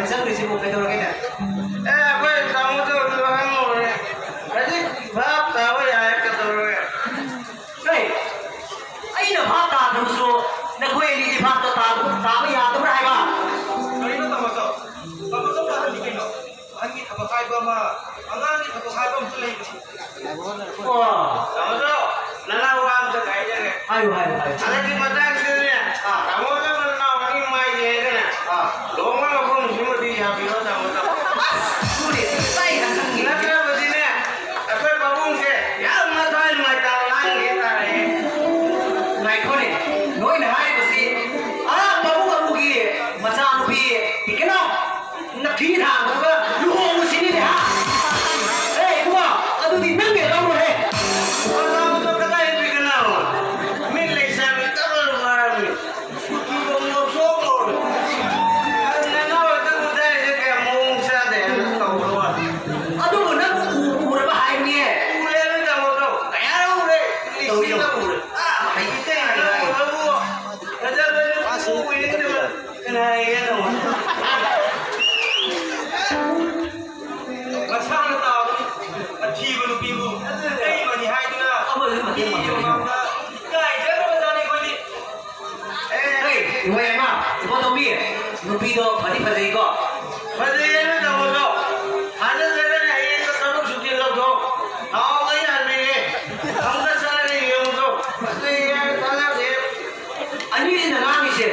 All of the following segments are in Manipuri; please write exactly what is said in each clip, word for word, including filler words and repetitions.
ꯆꯪꯗꯣꯏꯁꯤꯕꯨ ꯀꯩꯗꯧꯔꯒꯦꯅꯦ? ꯑꯦ, ꯑꯩꯈꯣꯏ ꯇꯥꯃꯣꯗꯣ ꯑꯗꯨ ꯑꯍꯟ ꯑꯣꯏꯔꯦ꯫ ꯍꯧꯖꯤꯛ ꯚꯥꯞ ꯇꯥꯕ ꯌꯥꯔꯦ, ꯀꯩꯗꯧꯔꯒꯦ? ꯀꯩ? ꯑꯩꯅ ꯚꯥꯞ ꯇꯥꯗ꯭ꯔꯕꯁꯨ ꯅꯈꯣꯏ ꯑꯅꯤꯗꯤ ꯚꯥꯞꯇ ꯇꯥꯕ, ꯇꯥꯕ ꯌꯥꯗꯕ꯭ꯔꯥ ꯍꯥꯏꯕ? ꯀꯔꯤꯅꯣ ꯇꯥꯃꯣꯆꯧ? ꯇꯥꯃꯣꯆꯧ ꯇꯥꯍꯜꯂꯤ ꯀꯩꯅꯣ? ꯑꯍꯟꯒꯤ ꯊꯕꯛ ꯍꯥꯏꯕ ꯑꯃ, ꯑꯉꯥꯡꯒꯤ ꯊꯕꯛ ꯍꯥꯏꯕ ꯑꯃꯁꯨ ꯂꯩꯕꯅꯤ꯫ ꯑꯣ꯫ ꯇꯥꯃꯣꯆꯧ, ꯅꯅꯥꯎ ꯋꯥ ꯑꯝꯇ ꯍꯥꯏꯖꯒꯦ꯫ ꯍꯥꯏꯌꯨ, ꯍꯥꯏꯌꯨ, ꯍꯥꯏꯌꯨ꯫ ꯍꯟꯗꯛꯀꯤ ꯃꯇꯥꯡꯁꯤꯗꯅꯦ, ꯑꯥ꯫ ꯇꯥꯃꯣꯆꯧ ꯅꯅꯥꯎ ꯑꯅꯤ ꯃꯥꯏꯅꯦ ꯍꯥꯏꯗꯅ, ꯑꯥ꯫ ꯂꯨꯍꯣꯡꯕ ꯃꯐꯝꯁꯤꯃꯗꯤ ꯌꯥꯕꯤꯔꯣ, ꯇꯥꯃꯣꯆꯧ꯫ ꯑꯁ! ꯁꯨꯔꯦ, ꯇꯥꯏ ꯈꯪꯉꯤ꯫ ꯅꯠꯇ꯭ꯔꯕꯗꯤꯅꯦ, ꯑꯩꯈꯣꯏ ꯄꯥꯕꯨꯡꯁꯦ ꯌꯥꯝ ꯃꯊꯥꯏ ꯅꯨꯡꯉꯥꯏꯇꯕ ꯉꯥꯡꯉꯦ ꯍꯥꯏꯇꯥꯔꯦ꯫ ꯉꯥꯏꯈꯣꯅꯦ, ꯅꯣꯏꯅ ꯍꯥꯏꯔꯤꯕꯁꯤ ꯑꯥ ꯄꯥꯕꯨꯡ ꯑꯕꯨꯒꯤ ꯃꯆꯥꯅꯨꯄꯤ ꯄꯤꯀꯅꯣ ꯅꯐꯤ ꯊꯥꯡꯕꯗꯨꯒ ꯂꯨꯍꯣꯡꯉꯨꯁꯤꯅꯤꯅꯦ, ꯍꯥ? ꯑꯦ, ꯏꯕꯨꯡꯉꯣ, ꯑꯗꯨꯗꯤ ꯅꯪꯒꯤ ꯂꯧꯔꯣꯍꯦ꯫ ꯃꯆꯥꯅꯨꯄꯤꯗꯣ ꯀꯗꯥꯏ ꯄꯤꯀꯅꯣ? ꯃꯤ ꯂꯩꯁꯥꯕꯤ ꯇꯞꯅ ꯂꯨꯍꯣꯡꯉꯤ꯫ ꯀꯨꯆꯨꯗꯣ ꯉꯧꯊꯣꯛ ꯂꯣꯏꯔꯦ꯫ ꯅꯅꯥꯎ ꯍꯦꯛꯇ ꯎꯗꯥꯏꯗ ꯀꯌꯥ ꯃꯑꯣꯡ ꯆꯥꯗꯦ ꯍꯥꯏꯅ ꯇꯧꯕ ꯋꯥꯅꯤ꯫ ꯑꯗꯨꯕꯨ ꯅꯪ ꯎ-, ꯎꯔꯕ ꯍꯥꯏꯕꯅꯤꯍꯦ꯫ ꯎꯔꯦ, ꯅꯣꯏ ꯇꯥꯃꯣꯗꯣ ꯀꯌꯥ ꯎꯔꯦ꯫ ꯇꯧꯏ, ꯂꯤꯁꯤꯡꯗ ꯇꯧꯏ꯫ ꯎꯔꯦ꯫ ꯑꯥ, ꯍꯩꯇꯦ, ꯏꯇꯩꯅ ꯍꯥꯏ꯫ ꯎꯔꯕꯨ ꯐꯖꯕ ꯅꯨꯄꯤ ꯎꯏ, ꯑꯗꯨꯒ ꯀꯅꯥ ꯍꯥꯏꯒꯦ ꯇꯧꯕ? ꯃꯁꯥꯅ ꯇꯥꯕꯅꯤ꯫ ꯑꯊꯤꯕ ꯅꯨꯄꯤꯕꯨ ꯏꯇꯩꯃꯅꯤ ꯍꯥꯏꯗꯨꯅ ꯃꯤꯒꯤ ꯃꯃꯥꯡꯗ ꯏꯀꯥꯏꯖꯈ꯭ꯔꯕꯖꯥꯠꯅꯤ ꯑꯩꯈꯣꯏꯗꯤ꯫ ꯑꯦ, ꯏꯃꯣꯏ ꯏꯃꯥ, ꯏꯕꯣꯇꯣꯝꯕꯤ, ꯅꯨꯄꯤꯗꯣ ꯐꯗꯤ ꯐꯖꯩꯀꯣ? ꯐꯖꯩꯌꯦ, ꯅꯣꯏ ꯇꯥꯃꯣꯗꯣ꯫ ꯊꯥꯖꯗ꯭ꯔꯒꯅ ꯍꯌꯦꯡ ꯊꯕꯛ ꯁꯨꯇꯤ ꯂꯧꯊꯣꯛ꯫ ꯊꯥꯎ ꯂꯩ ꯍꯟꯕꯤꯒꯦ꯫ ꯑꯃꯨꯛꯇ ꯆꯠꯂꯒ ꯌꯦꯡꯉꯨꯆꯣ꯫ ꯐꯖꯩꯌꯦ, ꯊꯥꯖꯗꯦ꯫ ꯑꯅꯤꯁꯤꯅ ꯉꯥꯡꯉꯤꯁꯦ,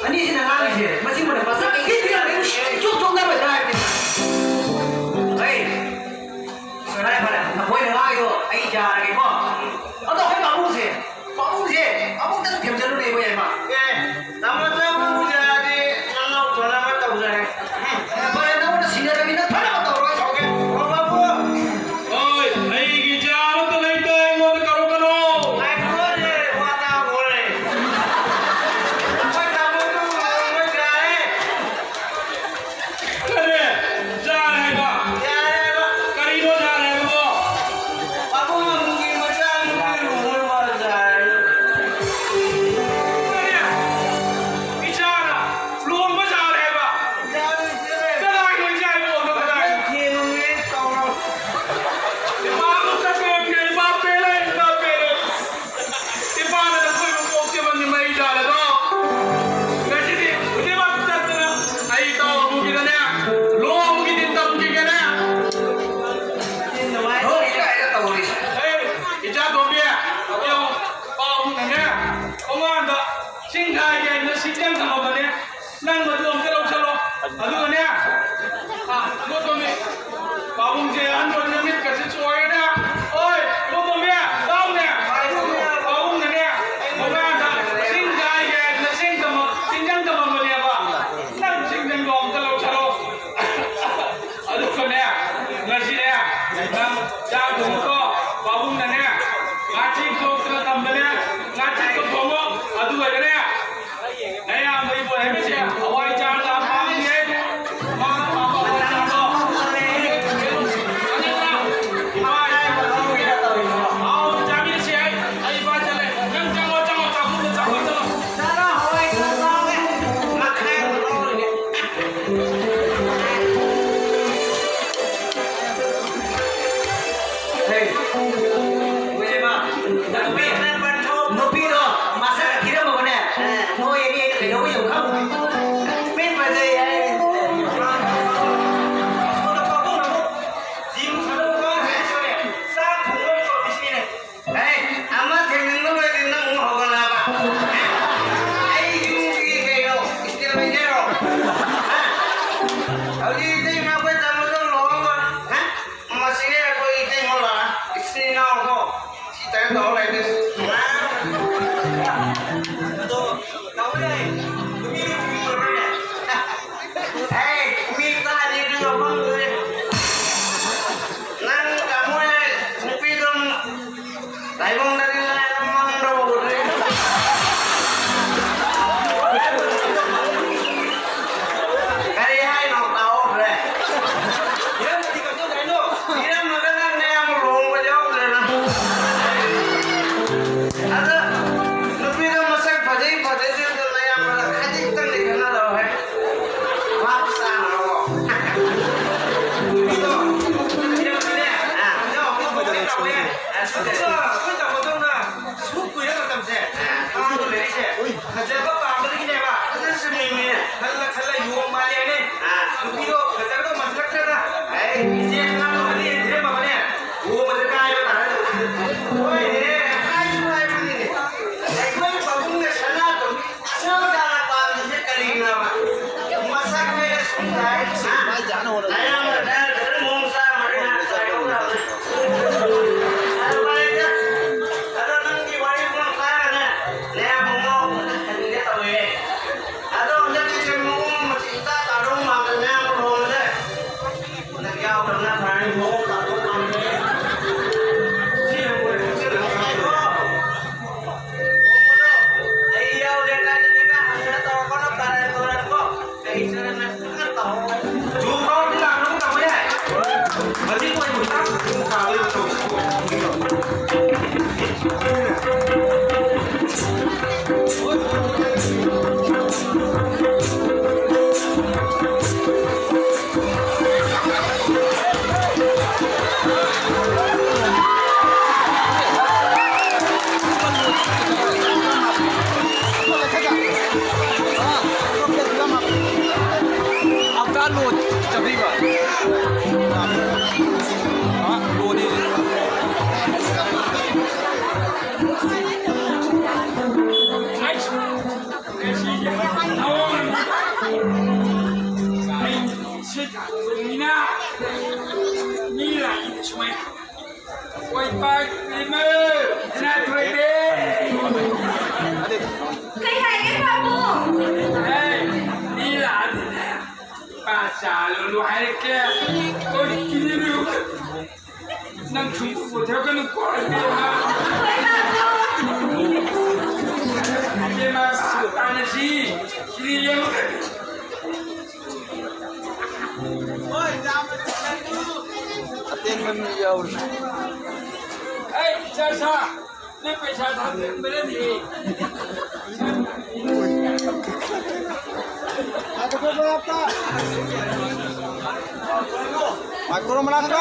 ꯑꯅꯤꯁꯤꯅ ꯉꯥꯡꯉꯤꯁꯦ, ꯃꯁꯤꯕꯨꯅꯦ ꯃꯁꯛ ꯏꯊꯤ ꯊꯤꯔꯝꯃꯦ, ꯏꯆꯣꯞ ꯆꯣꯞꯅꯔꯣꯏꯗ꯭ꯔꯥ ꯍꯥꯏꯕꯅꯤ꯫ ꯍꯩ, ꯐꯔꯦ, ꯐꯔꯦ, ꯅꯈꯣꯏꯅ ꯉꯥꯡꯉꯤꯗꯣ ꯑꯩ ꯌꯥꯔꯒꯦꯀꯣ꯫ ꯑꯗꯣ ꯑꯩꯈꯣꯏ ꯄꯥꯕꯨꯡꯁꯦ, ꯄꯥꯕꯨꯡꯁꯦ ꯑꯃꯨꯛꯇꯪ ꯊꯦꯝꯖꯤꯜꯂꯨꯅꯦ, ꯏꯕꯣ ꯌꯥꯏꯃ꯫ ꯑꯦ, ꯇꯥꯃꯣ ꯆꯥꯕꯨ ꯌꯥꯔꯗꯤ ꯅꯅꯥꯎ ꯊꯣꯟꯅꯕ ꯇꯧꯖꯔꯦ꯫ ꯐꯔꯦ, ꯅꯉꯣꯟꯗ ꯁꯤꯟꯅ ꯆꯤꯡ ꯀꯥꯏꯒꯦ ꯍꯥꯏꯅ ꯁꯤꯡꯖꯪ ꯊꯝꯃꯝꯕꯅꯦ꯫ ꯅꯪ ꯃꯗꯨ ꯑꯝꯇ ꯂꯧꯁꯜꯂꯣ꯫ ꯑꯗꯨꯒꯅꯦ, ꯑ, ꯃꯣꯇꯣꯝꯕꯤ, ꯄꯥꯕꯨꯡꯁꯦ ꯑꯍꯟ ꯑꯣꯏꯅ ꯃꯤꯠꯀꯁꯦ ꯆꯣꯏꯔꯦꯅꯦ꯫ ꯑꯣꯏ, ꯃꯣꯇꯣꯝꯕꯤ, ꯇꯥꯎꯅꯦ꯫ ꯄꯥꯕꯨꯡꯅꯅꯦ, ꯃꯃꯥꯡꯗ ꯆꯤꯡ ꯀꯥꯏꯒꯦ ꯍꯥꯏꯅ ꯆꯤꯡ ꯊꯝꯃ-, ꯆꯤꯡꯖꯪ ꯊꯝꯃꯝꯕꯅꯦꯕ꯫ ꯅꯪ ꯆꯤꯡꯖꯪꯗꯣ ꯑꯝꯇ ꯂꯧꯁꯜꯂꯣ꯫ ꯑꯗꯨꯒꯅꯦ, ꯉꯁꯤꯅꯦ, ꯅꯪ ꯆꯥꯛ ꯊꯣꯡꯉꯨꯀꯣ꯫ ꯄꯥꯕꯨꯡꯅꯅꯦ, ꯉꯥꯆꯤꯛ ꯊꯣꯛꯇꯅ ꯊꯝꯕꯅꯦ, ꯉꯥꯆꯤꯛꯇꯣ ꯊꯣꯡꯉꯣ꯫ ꯑꯗꯨꯒꯅꯦ, ꯅꯌꯥꯝꯕ ꯏꯕꯣ ꯍꯥꯏꯕꯁꯦ ꯍꯋꯥꯏ ꯆꯥꯔꯒ ꯄꯥꯝꯃꯤꯌꯦ꯫ ꯃꯥꯅ ꯄꯥꯝꯕ ꯍꯋꯥꯏ ꯆꯥꯔꯗꯣ꯫ ꯑꯗꯨꯅ ꯏꯃꯥ ꯏꯆꯦ ꯄꯥꯕꯨꯡꯒꯤ ꯑꯍꯥꯎꯕ ꯆꯥꯃꯤꯟꯅꯁꯦ ꯍꯥꯏ꯫ ꯑꯩ ꯏꯄꯥ ꯆꯠꯂꯦ꯫ ꯅꯪ ꯆꯪꯉꯣ, ꯆꯪꯉꯣ, ꯆꯥꯛꯈꯨꯝꯗ ꯆꯪꯉꯣ, ꯆꯠꯂꯣ꯫ ꯆꯥꯔꯣ, ꯍꯋꯥꯏ ꯈꯔ ꯆꯥꯒꯦ꯫ ꯃꯈꯥꯏ ꯑꯃ ꯂꯧꯔꯒꯦ꯫ ꯍꯦ, ꯍꯧꯖꯤꯛꯃ ꯅꯨꯄꯤ, ꯅꯨꯄꯤꯗꯣ ꯃꯁꯛ ꯊꯤꯔꯝꯃꯕꯅꯦ꯫ ꯅꯣꯏ ꯑꯅꯤ ꯑꯩꯅ ꯀꯩꯗꯧꯕ ꯌꯦꯡꯉꯨ ꯈꯪꯉꯨ꯫ ꯃꯤ ꯐꯖꯩ ꯍꯥꯏ꯫ ꯁꯣꯝꯗ ꯄꯥꯕꯨꯡꯅ ꯑꯃꯨꯛ ꯖꯤꯝ ꯁꯥꯟꯅꯕ ꯀꯥꯡ ꯍꯥꯏꯔꯛꯄꯅꯦ꯫ ꯆꯥꯛ ꯊꯣꯡꯕ ꯇꯧꯔꯤꯁꯤꯅꯦ꯫ ꯑꯦ, ꯑꯃ ꯊꯦꯡꯅꯤꯡꯕ ꯂꯣꯏꯔꯗꯤ ꯅꯪ ꯑꯃꯨꯛ ꯍꯧꯒꯠꯂꯛꯑꯕ? ꯑꯩ ꯌꯨꯝꯒꯤ ꯀꯩꯅꯣ, ꯏꯁꯇꯦꯕꯤꯂꯥꯏꯖꯔꯔꯣ? ꯍꯥ? ꯍꯧꯖꯤꯛ ꯏꯇꯩꯃ ꯑꯩꯈꯣꯏ ꯇꯥꯃꯣꯗꯣ ꯂꯨꯍꯣꯡꯈ꯭ꯔꯦ꯫ ꯍꯥ? ꯃꯁꯤꯒꯤ ꯑꯩꯈꯣꯏ ꯏꯇꯩꯃ ꯂꯥꯛꯑ, ꯏꯆꯤꯟ ꯏꯅꯥꯎꯗꯣ ꯁꯤ ꯇꯧꯔ ꯇꯧꯔ ꯂꯩꯗꯣꯏꯁꯦ꯫ ꯑꯗꯣ, ꯇꯥꯃꯣ ꯂꯩ, ꯅꯨꯄꯤꯗꯨ ꯄꯨꯕꯤꯔꯣꯅꯦ꯫ ꯑꯦ, ꯃꯤ ꯇꯥꯅꯤ ꯑꯗꯨꯒ ꯐꯝꯗꯣꯏꯅꯦ꯫ ꯅꯪ ꯇꯥꯃꯣ ꯍꯦꯛ ꯅꯨꯄꯤꯗꯣ ꯇꯥꯏꯕꯪꯗꯗꯤ ꯅꯪ ꯃꯪꯗ ꯎꯗ꯭ꯔꯤ꯫ ꯀꯔꯤ ꯍꯥꯏꯅꯣ ꯇꯥꯍꯧꯗ꯭ꯔꯦ꯫ ꯏꯔꯝꯃꯗꯤ ꯀꯝꯗꯧꯗꯣꯏꯅꯣ? ꯏꯔꯝꯃꯒ ꯅꯪ ꯅꯌꯥꯝꯕ ꯂꯨꯍꯣꯡꯕ ꯌꯥꯎꯗ꯭ꯔꯦ ꯅꯪ꯫ ꯑꯗ ꯅꯨꯄꯤꯗꯣ ꯃꯁꯛ ꯐꯖꯩ ꯐꯖꯗꯦꯗꯣ ꯅꯌꯥꯝꯕꯅ ꯂꯣ ꯆꯠꯈ꯭ꯔꯤꯕ? ꯑ, ꯂꯣꯗꯤ꯫ ꯑꯩ ꯁꯤꯠ ꯃꯤꯅ ꯃꯤ ꯂꯥꯛꯏ ꯁꯨꯃꯥꯏꯅ꯫ ꯑꯣꯏ ꯄꯥꯛ ꯏꯃꯧ ꯁꯅꯥꯊꯣꯏꯕꯤ꯫ ꯀꯩ ꯍꯥꯏꯒꯦ ꯄꯥꯕꯨꯡ? ꯑꯦ, ꯃꯤ ꯂꯥꯛꯑꯗꯤꯅꯦ, ꯄꯥ ꯆꯥ ꯂꯣꯜꯂꯨ ꯍꯥꯏꯔꯛꯀꯦ꯫ ꯑꯣꯏ ꯀꯤꯅꯤꯂꯨ꯫ ꯅꯪ ꯁꯨꯝ ꯄꯨꯊꯣꯛꯀꯅꯨꯀꯣ, ꯏꯕꯦꯝꯃ꯫ ꯍꯣꯏ ꯄꯥꯕꯨꯡ꯫ ꯏꯕꯦꯝꯃ, ꯄꯥ ꯇꯥꯅꯁꯤ꯫ ꯁꯤꯗꯤ ꯌꯦꯡꯉꯨ꯫ ꯑꯇꯦꯟꯕ ꯃꯤ ꯌꯥꯎꯔꯤ꯫ ꯑꯩ ꯏꯆꯥ ꯁꯥ, ꯅꯪ ꯄꯩꯁꯥ ꯊꯝꯖꯤꯟꯕꯅꯅꯦ꯫ ꯃꯥꯏꯀ꯭ꯔꯣ ꯃꯅꯥꯛꯇ꯫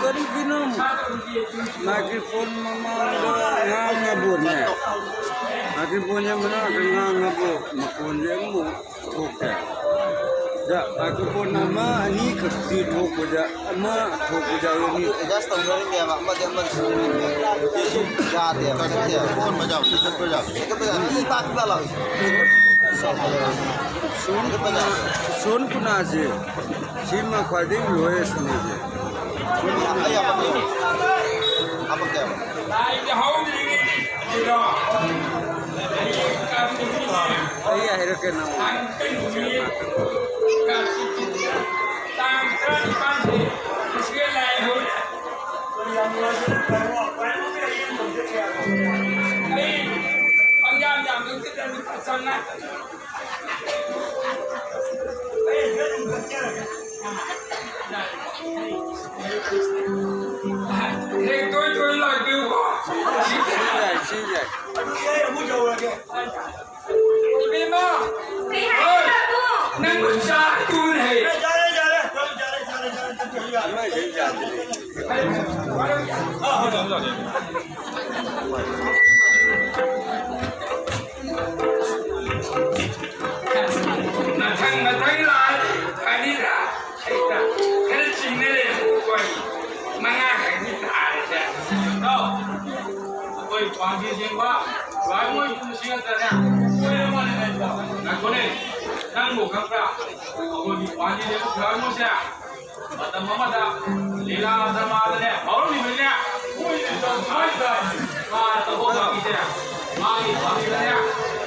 ꯀꯔꯤꯒꯤꯅꯣ? ꯃꯥꯏꯀ꯭ꯔꯣꯐꯣꯟ ꯃꯃꯥꯡꯗ ꯉꯥꯡꯉꯕꯨꯅꯦ, ꯃꯥꯏꯀ꯭ꯔꯣꯐꯣꯟꯁꯦ ꯃꯅꯥꯛꯇ ꯉꯥꯡꯉꯕꯨ ꯃꯈꯣꯟꯁꯦ ꯑꯃꯨꯛ ꯊꯣꯛꯇꯦ꯫ ꯃꯥꯏꯀ꯭ꯔꯣꯐꯣꯟ ꯑꯃ ꯑꯅꯤꯈꯛꯇꯤ ꯊꯣꯛꯄꯗ, ꯑꯃ ꯊꯣꯛꯄꯗ ꯑꯅꯤ꯫ ꯑꯗꯨ ꯑꯦꯗꯖꯁ ꯇꯧꯅꯔꯤꯅꯦꯕ, ꯑꯃꯗꯤ ꯑꯃꯗꯤ ꯁꯤꯖꯤꯟꯅꯔꯤꯅꯦꯕ꯫ ꯌꯥꯗꯦꯕ, ꯆꯠꯇꯦꯕ꯫ ꯀꯣꯟ ꯕꯖꯥꯔ, ꯆꯠꯄ ꯌꯥꯕ꯫ ꯆꯠꯄ ꯌꯥꯕ꯫ ꯃꯤ ꯄꯥꯛ ꯄꯥꯛ ꯂꯥꯎꯏ꯫ ꯁꯣꯟ ꯀꯨꯅꯥ-, ꯁꯣꯟ ꯀꯨꯅꯥꯁꯦ ꯁꯤꯃ ꯈ꯭ꯋꯥꯏꯗꯒꯤ lowest ꯅꯦꯁꯦ꯫ ꯑꯩ ꯍꯥꯄꯛꯀꯦꯕ꯫ ꯂꯥꯏꯒꯤ ꯍꯧꯗ꯭ꯔꯤꯉꯩꯗꯤ ꯀꯔꯤꯅꯣ? ꯑꯩ ꯍꯥꯏꯔꯛꯀꯦ ꯅꯪ꯫ ꯇꯥꯡ ꯀꯨꯟꯍꯨꯝꯗꯣꯏ, ꯇꯥꯡ ꯇꯔꯥꯅꯤꯄꯥꯟꯁꯦ ꯉꯁꯤꯒ ꯂꯥꯏ ꯍꯧꯔꯦ꯫ ꯑꯩ ꯄꯪꯌꯥꯝ ꯌꯥꯝꯗꯣꯏꯁꯤꯗ ꯂꯨꯄꯥ ꯆꯥꯝꯃꯉꯥ꯫ ꯍꯦꯛ ꯇꯣꯏ ꯇꯣꯏ ꯂꯥꯛꯄꯤꯌꯨꯀꯣ꯫ ꯁꯤ ꯌꯥꯏ, ꯁꯤ ꯌꯥꯏ꯫ ꯑꯗꯨꯗꯤ ꯑꯩ ꯑꯃꯨꯛ ꯌꯧꯔꯒꯦ꯫ ꯏꯕꯦꯝꯃ! ꯍꯣꯏ! ꯅꯪꯕꯨ ꯆꯥ ꯇꯨꯅ ꯍꯩ꯫ ꯌꯥꯔꯦ, ꯌꯥꯔꯦ, ꯌꯥꯔꯦ, ꯌꯥꯔꯦ, ꯌꯥꯔꯦ, ꯌꯥꯔꯦ, ꯌꯥꯔꯦ꯫ ꯃꯊꯪ ꯃꯊꯪ ꯂꯥꯛꯑꯗꯤ ꯐꯅꯤꯗ꯫ ꯍꯩꯇ ꯈꯔ ꯆꯤꯡꯅ ꯂꯩꯔꯝꯕꯀꯣ꯫ ꯃꯉꯥ ꯈꯛꯇꯤ ꯇꯥꯔꯦꯁꯦ꯫ ꯏꯇꯥꯎ, ꯑꯩꯈꯣꯏ ꯄꯥꯡꯒꯩ ꯂꯦꯡꯕ ꯂꯣꯏꯃꯣꯏ ꯄꯨꯝꯁꯤ ꯅꯠꯇ꯭ꯔꯅꯦ? ꯃꯣꯏ ꯑꯃꯅꯦ ꯂꯩꯕ꯫ ꯉꯥꯏꯈꯣꯅꯦ, ꯅꯪꯕꯨ ꯈꯪꯕ꯭ꯔꯥ? ꯑꯩꯈꯣꯏꯒꯤ ꯄꯥꯡꯒꯩ ꯂꯦꯡꯕ ꯂꯣꯏꯃꯣꯏꯁꯦ ꯃꯇꯝ ꯑꯃꯗ ꯂꯤꯂꯥ ꯗ꯭ꯔꯃꯥꯗꯅꯦ ꯐꯥꯎꯔꯝꯃꯤꯕꯅꯤꯅꯦ꯫ ꯃꯥꯅ ꯇꯧꯕ ꯄꯥꯡꯒꯩꯁꯦ, ꯃꯥꯒꯤ ꯄꯥꯡꯒꯩꯗꯅꯦ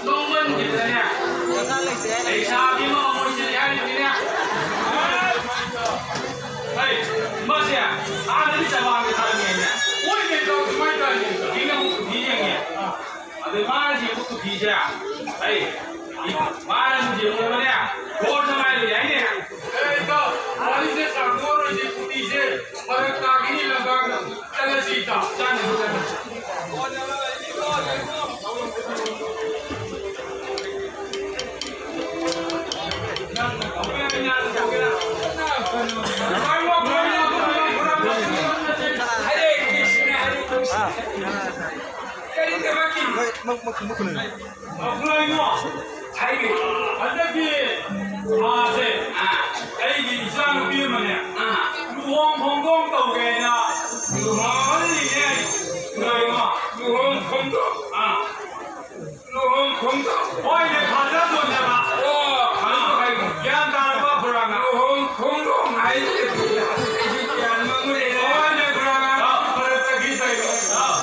ꯅꯣꯡꯃꯟꯈꯤꯗꯅꯦ ꯂꯩꯁꯥꯕꯤ ꯑꯃ ꯃꯃꯣꯏꯁꯤꯜꯂꯤ ꯍꯥꯏꯔꯤꯕꯅꯤꯅꯦ꯫ ꯍꯩ, ꯃꯁꯦ ꯑꯥꯗꯗꯤ ꯆꯕꯥꯟꯒ ꯊꯥꯔꯝꯃꯦꯅꯦ꯫ ꯃꯣꯏ ꯀꯩꯗꯧ ꯀꯃꯥꯏꯅ ꯇꯧꯔꯤꯅꯣ? ꯍꯧꯖꯤꯛꯅ ꯑꯃꯨꯛ ꯀꯨꯊꯤ ꯌꯦꯡꯉꯦ꯫ ꯑꯗꯩ ꯃꯥꯅ ꯌꯦꯡꯕ ꯀꯨꯊꯤꯁꯦ, ꯑꯩ, ꯃꯥꯅ ꯌꯦꯡꯕꯗꯅꯦ, ꯕꯣꯔ ꯁꯃꯥꯏ ꯂꯩ ꯍꯥꯏꯅꯦ꯫ ꯑꯦ, ꯏꯇꯥꯎ, ꯋꯥꯔꯤꯁꯦ ꯁꯥꯡꯗꯣꯛꯑꯔꯣꯏꯁꯤ, ꯀꯨꯊꯤꯁꯦ ꯐꯔꯛ ꯇꯥꯈꯤꯅꯤ, ꯂꯝꯄꯥꯛꯇ ꯆꯠꯂꯁꯤ, ꯏꯇꯥꯎ, ꯆꯥꯅꯕ ꯆꯠꯂꯁꯤ꯫ ꯍꯔꯦ ꯀ꯭ꯔꯤꯁꯅ, ꯍꯔꯦ ꯀ꯭ꯔꯤꯁꯅ꯫ ꯀꯔꯤ ꯊꯕꯛꯀꯤ? ꯃꯈꯣꯏ, ꯃꯈꯣꯏ, ꯃꯈꯣꯏ꯫ ꯃꯈꯣꯏ ꯍꯥꯏꯕꯤ ꯍꯟꯗꯛꯀꯤ ꯃꯥꯁꯦ ꯑꯩꯒꯤ ꯏꯆꯥꯅꯨꯄꯤ ꯑꯃꯅꯦ, ꯂꯨꯍꯣꯡ ꯈꯣꯡꯗꯣꯡ ꯇꯧꯒꯦꯅ ꯂꯨꯍꯣꯡꯍꯜꯂꯤꯅꯦ꯫ ꯀꯩꯅꯣ? ꯂꯨꯍꯣꯡ ꯈꯣꯡꯗꯣꯡ? ꯑꯥ꯫ ꯂꯨꯍꯣꯡ ꯈꯣꯡꯗꯣꯡ? ꯍꯣꯏꯅꯦ, ꯐꯥꯗꯔ ꯃꯣꯟꯗꯕ꯫ ꯑꯣ, ꯈꯪꯗꯣꯛ ꯍꯥꯏꯕ꯫ ꯒ꯭ꯌꯥꯟ ꯇꯥꯔꯕ ꯈꯨꯔꯥꯡꯅ? ꯂꯨꯍꯣꯡ ꯈꯣꯡꯗꯣꯡ ꯍꯥꯏꯁꯦ ꯑꯩꯁꯨ ꯒ꯭ꯌꯥꯟ ꯃꯥꯡꯉꯨꯔꯦꯅꯦ꯫ ꯍꯣꯏꯅꯦ, ꯈꯨꯔꯥꯡꯅ꯫ ꯑꯥ꯫ ꯐꯔꯦ, ꯆꯠꯈꯤ ꯇꯧꯔꯤꯕ꯫ ꯑꯥ꯫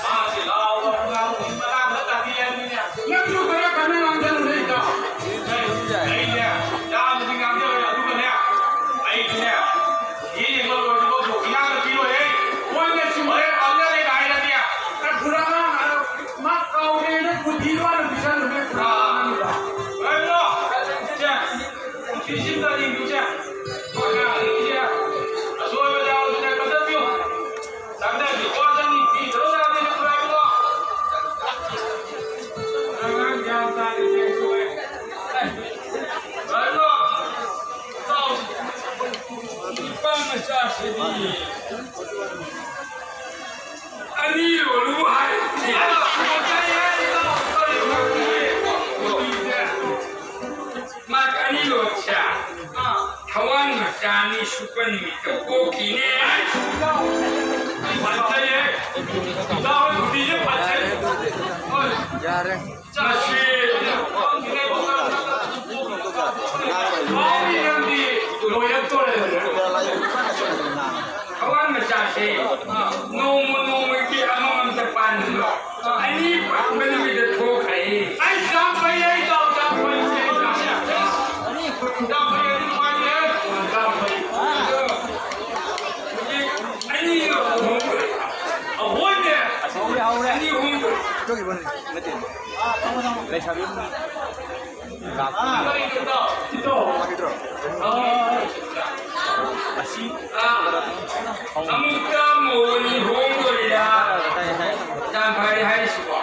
ꯃꯥꯁꯦ ꯂꯥꯎꯕ ꯈꯨꯔꯥꯡ ꯃꯔꯥꯡ ꯈꯔ ꯇꯥꯕꯤ ꯍꯥꯏꯕꯅꯤꯅꯦ꯫ ꯅꯪꯁꯨ ꯈꯔ ꯀꯟꯅ ꯉꯥꯡꯁꯤꯜꯂꯨꯅꯦ, ꯏꯇꯥꯎ꯫ ꯑꯩꯅꯦ, ꯌꯥꯝꯅꯗꯤ ꯉꯥꯡꯖꯔꯣꯏ, ꯑꯗꯨꯒꯅꯦ, ꯑꯩꯗꯤꯅꯦ, ꯌꯦꯡꯕ ꯂꯣꯏꯗ꯭ꯔꯤꯐꯥꯎ ꯏꯉꯥꯡꯗ ꯄꯤꯔꯣꯏꯍꯦ꯫ ꯃꯣꯏꯅ ꯆꯨꯝꯃꯦ, ꯍꯣꯔꯦꯟ ꯄꯥꯝꯖꯔꯦꯒ ꯍꯥꯏꯔꯗꯤ, ꯈꯨꯔꯥ ꯑꯉꯥꯡ ꯍꯥꯏꯔ ꯃꯥ ꯀꯥꯎꯔꯦꯅ ꯕꯨꯙꯤꯗꯣ ꯍꯥꯟꯅ ꯄꯤꯁꯜꯂꯨꯅꯦ, ꯈꯨꯔꯥ ꯑꯉꯥꯡꯗꯨꯗ꯫ ꯀꯩꯅꯣ? ꯁꯦ, ꯁꯤꯁꯤꯝꯇ ꯌꯦꯡꯕꯤꯌꯨꯁꯦ꯫ ꯑꯉꯥꯡ ꯑꯅꯤꯁꯦ ꯑꯁꯣꯏꯕ ꯌꯥꯎꯔꯁꯨꯅꯦ, ꯀꯛꯊꯠꯄꯤꯌꯨ꯫ ꯇꯥꯛꯇꯔꯒꯤ ꯋꯥ ꯆꯪꯉꯤ, ꯃꯤ ꯇꯔꯨꯛ ꯇꯔꯥꯗꯤ ꯅꯪ ꯄꯨꯔꯛꯑꯦꯕꯀꯣ꯫ ꯑꯉꯥꯡ ꯒ꯭ꯌꯥꯟ ꯇꯥꯗꯦ, ꯆꯦꯟꯊꯣꯛꯑꯦ꯫ ꯀꯩꯅꯣ? ꯏꯇꯥꯎ, ꯅꯨꯄꯥ ꯃꯆꯥꯁꯤꯗꯤ ꯑꯅꯤ ꯂꯣꯜꯂꯨ ꯍꯥꯏ꯫ ꯃꯥ ꯑꯅꯤ ꯂꯣꯟꯁꯦ꯫ ꯊꯋꯥꯟ ꯃꯆꯥ ꯑꯅꯤ ꯁꯨꯞꯄ ꯅꯨꯃꯤꯠꯇ ꯄꯣꯛꯈꯤꯅꯦ꯫ ꯐꯠꯇꯦꯍꯦ꯫ ꯏꯇꯥꯎ ꯍꯣꯏ ꯈꯨꯕꯤꯁꯦ ꯐꯠꯇꯦ꯫ ꯍꯣꯏ꯫ ꯌꯥꯔꯦ꯫ ꯃꯁꯤ ꯃꯥꯒꯤ ꯂꯝꯗꯤ ꯂꯣꯏꯔꯛꯇꯣꯔꯦ꯫ ꯊꯋꯥꯟ ꯃꯆꯥꯁꯦ ꯅꯣꯡꯃ ꯅꯣꯡꯃꯒꯤ ꯑꯃꯃꯝꯇ ꯄꯥꯟꯕꯗꯣ ꯑꯅꯤ ꯄꯥꯟꯕ ꯅꯨꯃꯤꯠꯇ ꯊꯣꯛꯈ꯭ꯔꯦ꯫ ꯑꯩ ꯆꯥꯝ ꯐꯩ, ꯑꯩ ꯆꯥꯝ, ꯆꯥꯝ ꯐꯩ, ꯑꯩ ꯆꯥꯝ ꯐꯩ꯫ ꯆꯥꯝ ꯐꯩ, ꯑꯗꯨ ꯅꯨꯡꯉꯥꯏꯇꯦ꯫ ꯆꯥꯝ ꯐꯩ꯫ ꯑꯗꯣ ꯍꯧꯖꯤꯛ ꯑꯅꯤ ꯑꯍꯨꯝ ꯑꯍꯨꯝꯅꯦ꯫ ꯍꯧꯔꯦ, ꯍꯧꯔꯦ꯫ ꯑꯅꯤ ꯑꯍꯨꯝ꯫ ꯂꯩꯁꯥꯕꯤ꯫ ꯑꯁꯤ ꯑꯃꯨꯛꯇ ꯃꯧ ꯑꯅꯤ ꯍꯣꯡꯗꯣꯔꯤꯔꯥ? ꯌꯥꯝ ꯐꯔꯦ ꯍꯥꯏꯔꯤꯁꯤꯕꯣ꯫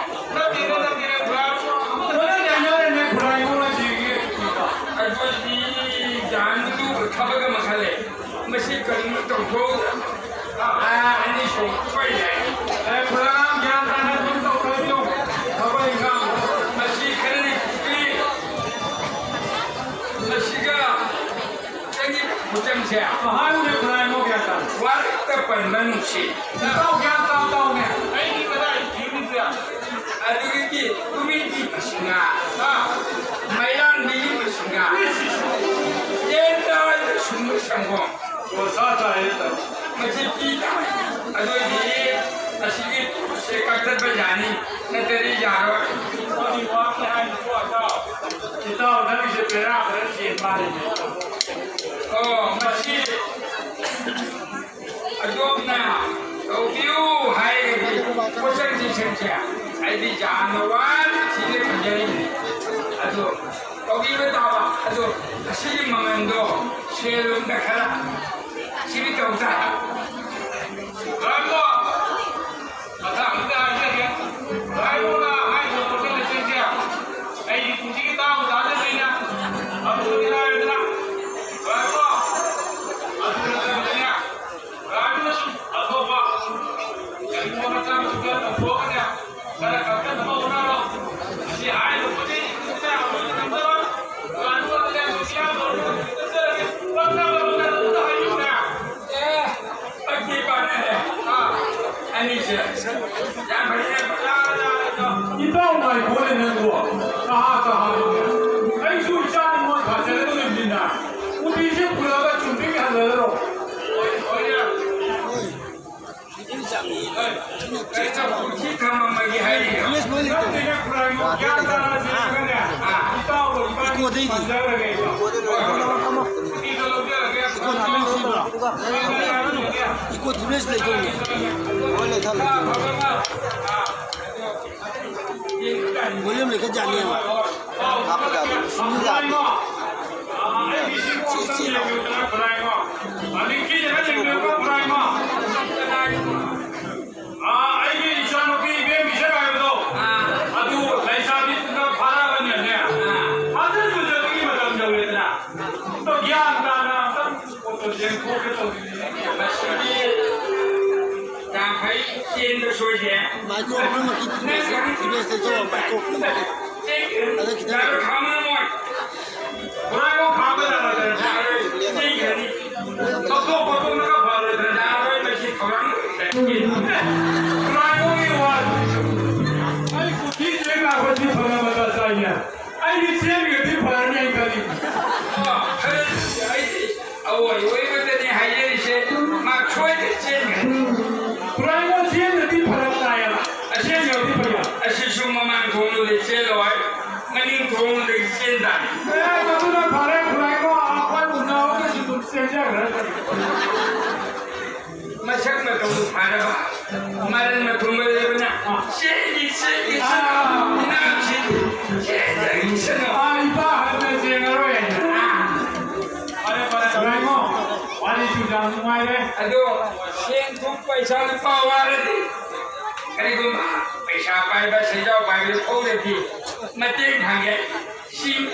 ꯂꯣꯏꯅ ꯌꯥꯅꯔꯦꯅꯦ, ꯈꯨꯔꯥꯏ ꯏꯕꯨꯡ ꯑꯁꯤꯒꯤ꯫ ꯑꯗꯨꯗꯤ ꯖꯥꯟꯗꯨ ꯊꯕꯛ ꯑꯃ ꯈꯜꯂꯦ꯫ ꯃꯁꯤ ꯀꯔꯤꯅꯣ ꯇꯧꯊꯣꯛꯎꯗꯅ? ꯑꯥ, ꯑꯅꯤꯁꯨ ꯁꯣꯏꯔꯦ꯫ ꯑꯦ, ꯄ꯭ꯔꯣꯒ꯭ꯔꯥꯝ ꯒ꯭ꯌꯥꯟ ꯇꯥꯅ ꯑꯗꯨꯝ ꯇꯧꯊꯣꯛꯄꯤꯌꯨ꯫ ꯊꯕꯛ ꯏꯪꯈꯥꯡ ꯃꯁꯤ ꯈꯔꯗꯤ ꯄꯤ꯫ ꯍꯥꯏꯌꯨꯅꯦ, ꯈꯨꯔꯥꯏꯃꯣ ꯒ꯭ꯌꯥꯟ ꯇꯥꯅ꯫ ꯋꯥꯔꯛꯇ ꯄꯟꯕ ꯅꯨꯡꯁꯤꯠ꯫ ꯏꯇꯥꯎ ꯒ꯭ꯌꯥꯟ ꯇꯥꯎ ꯇꯥꯎꯅꯦ꯫ ꯑꯩꯒꯤ ꯀꯗꯥꯏ ꯊꯤꯔꯨꯅꯤꯗ꯭ꯔꯦ? ꯑꯗꯨꯗꯒꯤ ꯀꯨꯃꯤꯟꯒꯤ ꯃꯁꯤꯡꯉꯥ꯫ ꯍꯥ? ꯃꯩꯔꯥꯟꯕꯤꯒꯤ ꯃꯁꯤꯡꯉꯥ꯫ ꯏꯁ! ꯆꯦꯟ ꯇꯥꯔꯗ ꯁꯨꯝꯕ ꯁꯪꯒꯣꯝ꯫ ꯑꯣ, ꯁꯥ ꯆꯥꯏꯌꯦ ꯇꯥꯏ꯫ ꯃꯁꯤ ꯄꯤ ꯇꯥꯔꯦ꯫ ꯑꯗꯨ ꯑꯣꯏꯗꯤ ꯑꯁꯤꯒꯤ ꯁꯦ ꯀꯛꯊꯠꯄ ꯌꯥꯅꯤ, ꯅꯠꯇ꯭ꯔꯗꯤ ꯌꯥꯔꯣꯏ꯫ ꯏꯇꯥꯎ, ꯅꯪꯒꯤꯁꯦ ꯕꯦꯔꯥ ꯈꯔ ꯆꯦꯟ ꯃꯥꯜꯂꯤꯅꯦ꯫ ꯑꯣ, ꯃꯁꯤ ꯑꯗꯣꯝꯅ ꯇꯧꯕꯤꯌꯨ ꯍꯥꯏꯔꯒꯗꯤ ꯄꯣꯠꯆꯪ ꯆꯩꯁꯪꯁꯦ ꯑꯩꯗꯤ ꯌꯥꯝꯅ ꯋꯥꯅ ꯊꯤꯔ ꯊꯝꯖꯔꯤꯕꯅꯤ꯫ ꯑꯗꯣ ꯇꯧꯕꯤꯕ ꯇꯥꯕ꯫ ꯑꯗꯣ ꯑꯁꯤꯒꯤ ꯃꯃꯜꯗꯣ ꯁꯦꯜ ꯂꯨꯝꯗ ꯈꯔ ꯁꯤꯃꯤ ꯇꯧ ꯇꯥꯕ꯫ ꯂꯣꯏꯔꯕꯣ? ꯃꯊꯪ ꯑꯃꯨꯛꯇ ꯍꯥꯏꯖꯒꯦ꯫ ꯂꯣꯏꯔꯕꯣ ꯍꯥꯏꯗꯣ ꯄꯣꯠꯆꯪ ꯆꯩꯁꯪꯁꯦ? ꯑꯩꯗꯤ ꯄꯨꯟꯁꯤꯒꯤ ꯇꯥꯕꯨ ꯇꯥꯖꯗ꯭ꯔꯤꯅ꯫ ꯑꯃꯨꯛꯇꯗꯤ ꯍꯥꯏꯔꯗꯅ꯫ ꯂꯣꯏꯔꯕꯣ? ꯑꯗꯨ ꯅꯠꯇꯕꯤꯗꯅꯦ꯫ ꯒꯥꯔꯤꯗ ꯁꯨꯝ ꯑꯇꯣꯞꯄ ꯀꯔꯤꯒꯨꯝꯕ ꯃꯆꯥ ꯃꯁꯨ ꯈꯔ ꯇꯧꯊꯣꯛꯑꯒꯅꯦ, ꯈꯔ ꯀꯛꯊꯠꯅꯕ ꯍꯣꯠꯅꯔꯣ꯫ ꯑꯁꯤ ꯍꯥꯏꯔꯤꯕ ꯄꯣꯠ ꯆꯩꯁꯤꯡꯁꯦ ꯃꯌꯥꯝ ꯂꯣꯏꯅ ꯊꯝꯖꯔꯣ꯫ ꯗꯨꯀꯥꯟꯗꯨꯗ ꯂꯩꯔꯝꯕꯁꯨ ꯌꯥꯝ ꯂꯣꯏꯅ ꯊꯝꯖꯔꯒꯦ꯫ ꯄꯛꯅꯕ ꯂꯣꯏꯅ ꯑꯗꯨꯝ ꯍꯥꯏꯕꯤꯌꯨꯅꯦ꯫ ꯑꯦ, ꯄꯛꯇꯤ ꯄꯛꯅꯔꯦ꯫ ꯑꯥ꯫ ꯑꯅꯤꯁꯦ꯫ ꯌꯥꯝ ꯐꯩꯌꯦ꯫ ꯏꯇꯥꯎ ꯉꯥꯏꯈꯣꯅꯦ ꯅꯪꯕꯨ꯫ ꯀꯍꯥ ꯀꯍꯥꯅꯣꯅꯦ? ꯑꯩꯁꯨ ꯏꯆꯥ ꯅꯤꯉꯣꯜ ꯊꯥꯖꯒꯗꯧꯔꯤꯕꯅꯤꯅ ꯎꯇꯤꯁꯦ ꯄꯨꯔꯛꯑꯒ ꯆꯨꯝꯗ꯭ꯔꯤꯡ ꯍꯜꯂꯒꯔꯣ? ꯍꯣꯏ, ꯍꯣꯏ꯫ ꯍꯣꯏ꯫ ꯀꯩꯅꯣ, ꯎꯇꯤ ꯊꯝꯃꯝꯃꯒꯦ ꯍꯥꯏꯔꯤꯔꯣ? ꯅꯠꯇꯦꯅꯦ, ꯈꯨꯔꯥꯏꯃꯣ, ꯒ꯭ꯌꯥꯟ ꯇꯥꯅ ꯌꯦꯡꯉꯒꯅꯦ, ꯑꯥ꯫ ꯏꯇꯥꯎꯒ ꯏꯕꯥꯅꯤ ꯏꯀꯣꯗꯩꯗꯤ꯫ ꯄꯟꯖꯔꯒꯦ꯫ ꯎꯇꯤꯗꯣ ꯂꯧꯖꯔꯒꯦ꯫ ꯏꯀꯣ ꯊꯝꯃꯝꯃꯒꯦ꯫ ꯏꯀꯣ ꯗꯤꯚꯥꯏꯁ ꯂꯩꯇꯧꯅꯦ꯫ ꯍꯣꯏ, ꯂꯩ ꯊꯝꯃꯦ꯫ ꯚꯣꯂ꯭ꯌꯨꯝ ꯂꯩꯈꯠ ꯌꯥꯅꯤꯕ꯫ ꯍꯥꯞꯄ ꯌꯥꯗꯦ, ꯁꯨꯝ ꯌꯥꯗꯦ꯫ ꯆꯦ, ꯆꯦ ꯂꯥꯎ꯫ ꯑꯥ, ꯑꯩꯒꯤ ꯏꯆꯥꯅꯨꯄꯤ ꯏꯕꯦꯝ ꯏꯆꯟ ꯍꯥꯏꯕꯗꯣ, ꯑꯥ꯫ ꯑꯗꯨ ꯂꯩꯁꯥꯕꯤ ꯄꯨꯡꯐꯥ ꯐꯥꯔꯛꯑꯕꯅꯤꯅꯅꯦ, ꯑꯥ꯫ ꯐꯥꯖꯤꯟ ꯐꯨꯖꯤꯟꯕꯒꯤ ꯃꯇꯝ ꯌꯧꯔꯦꯗꯅ꯫ ꯑꯗꯣ ꯒ꯭ꯌꯥꯟ ꯇꯥꯅ ꯑꯝꯇꯪ ꯄꯣꯠꯇꯣ ꯌꯦꯡꯊꯣꯛꯀꯦ ꯇꯧꯕꯅꯤꯅꯦ꯫ ꯃꯁꯤꯗꯤ ꯌꯥꯝ ꯐꯩ, ꯆꯦꯟꯕ ꯁꯣꯏꯗꯦ꯫ ꯃꯥꯏꯀ꯭ꯔꯣ ꯄꯨꯝꯅꯃꯛꯀꯤ ꯅꯪ ꯈꯪ- ꯗꯤꯚꯥꯏꯁꯇ ꯇꯧꯔꯣ, ꯃꯥꯏꯀ꯭ꯔꯣ ꯄꯨꯝꯅꯃꯛꯀꯤ꯫ ꯆꯦꯟꯈ꯭ꯔꯅꯤ꯫ ꯑꯗ ꯈꯤꯇꯪ ꯌꯥꯔꯣꯏ, ꯈꯥꯝꯃꯣ ꯃꯣꯏ꯫ ꯄꯨꯔꯥ ꯈꯥꯝꯕ ꯌꯥꯔꯣꯏ꯫ ꯆꯦꯟꯈ꯭ꯔꯅꯤ꯫ ꯂꯧꯊꯣꯛ ꯈꯣꯠꯇꯣꯛꯅꯒ ꯐꯔꯣꯏꯗ꯭ꯔꯅꯦ? ꯑꯔꯣꯏ ꯃꯁꯤ ꯊꯧꯔꯥꯡ ꯂꯣꯏꯁꯤꯜꯂꯦ꯫ ꯈꯨꯔꯥꯏꯔꯣꯝꯒꯤ ꯋꯥ꯫ ꯑꯩ ꯀꯨꯊꯤ ꯆꯦꯡ ꯂꯥꯛꯄꯁꯤ ꯐꯅ ꯃꯇꯥ ꯆꯥꯏꯅꯦ꯫ ꯑꯩꯗꯤ ꯆꯦꯟꯒ꯭ꯔꯗꯤ ꯐꯔꯅꯤ ꯑꯩ ꯈꯜꯂꯤ꯫ ꯑꯣ, ꯐꯔꯦ, ꯑꯩꯗꯤ ꯑꯋꯣꯏ ꯑꯣꯏꯕꯗꯅꯤ ꯍꯥꯏꯖꯔꯤꯁꯦ, ꯃꯥ ꯁꯣꯏꯗꯅ ꯆꯦꯟꯒꯅꯤ꯫ ꯈꯨꯔꯥꯏꯔꯣꯝ ꯆꯦꯟꯒ꯭ꯔꯗꯤ ꯐꯔꯛ ꯇꯥꯏꯌꯦꯕ꯫ ꯆꯦꯟꯒ꯭ꯔꯗꯤ ꯐꯩꯌꯦ꯫ ꯑꯁꯤꯁꯨ ꯃꯃꯥꯡ ꯊꯣꯡꯗꯨꯗꯤ ꯆꯦꯜꯂꯣꯏ, ꯃꯅꯤꯡ ꯊꯣꯡꯗꯨꯗꯒꯤ ꯆꯦꯟ ꯇꯥꯔꯦ꯫ ꯑꯦ, ꯃꯗꯨꯅ ꯐꯔꯦ, ꯈꯨꯔꯥꯏꯔꯣꯝ ꯑꯩꯈꯣꯏ ꯎꯅꯕꯗꯁꯨ ꯑꯗꯨꯝ ꯆꯦꯟꯖꯈ꯭ꯔꯦ꯫ ꯃꯁꯛ ꯃꯇꯧ ꯐꯔꯕ, ꯃꯔꯟ ꯃꯊꯨꯝꯒ ꯂꯩꯕꯅ, "ꯆꯦꯜꯂꯤ, ꯆꯦꯜꯂꯤ, ꯆꯦꯜꯂꯤ, ꯏꯅꯥꯛꯁꯤ ꯆꯦꯟꯖꯈꯤꯁꯅꯨ"꯫ ꯑꯥ, ꯏꯄꯥ ꯍꯟꯅ ꯆꯦꯟꯉꯔꯣꯏ ꯍꯥꯏꯅ꯫ ꯑꯥ꯫ ꯐꯔꯦ, ꯐꯔꯦ, ꯏꯕꯨꯡꯉꯣ, ꯋꯥꯔꯤꯁꯨ ꯌꯥꯝ ꯅꯨꯡꯉꯥꯏꯔꯦ꯫ ꯑꯗꯣ ꯁꯦꯟ ꯊꯨꯝ ꯄꯩꯁꯥ ꯂꯨꯄꯥ ꯋꯥꯔꯗꯤ ꯀꯔꯤꯒꯨꯝꯕ ꯄꯩꯁꯥ ꯄꯥꯏꯕ, ꯁꯦꯟꯖꯥꯎ ꯄꯥꯏꯕ ꯊꯣꯛꯂꯗꯤ ꯃꯇꯦꯡ ꯍꯪꯒꯦ꯫ ꯆꯤꯡ,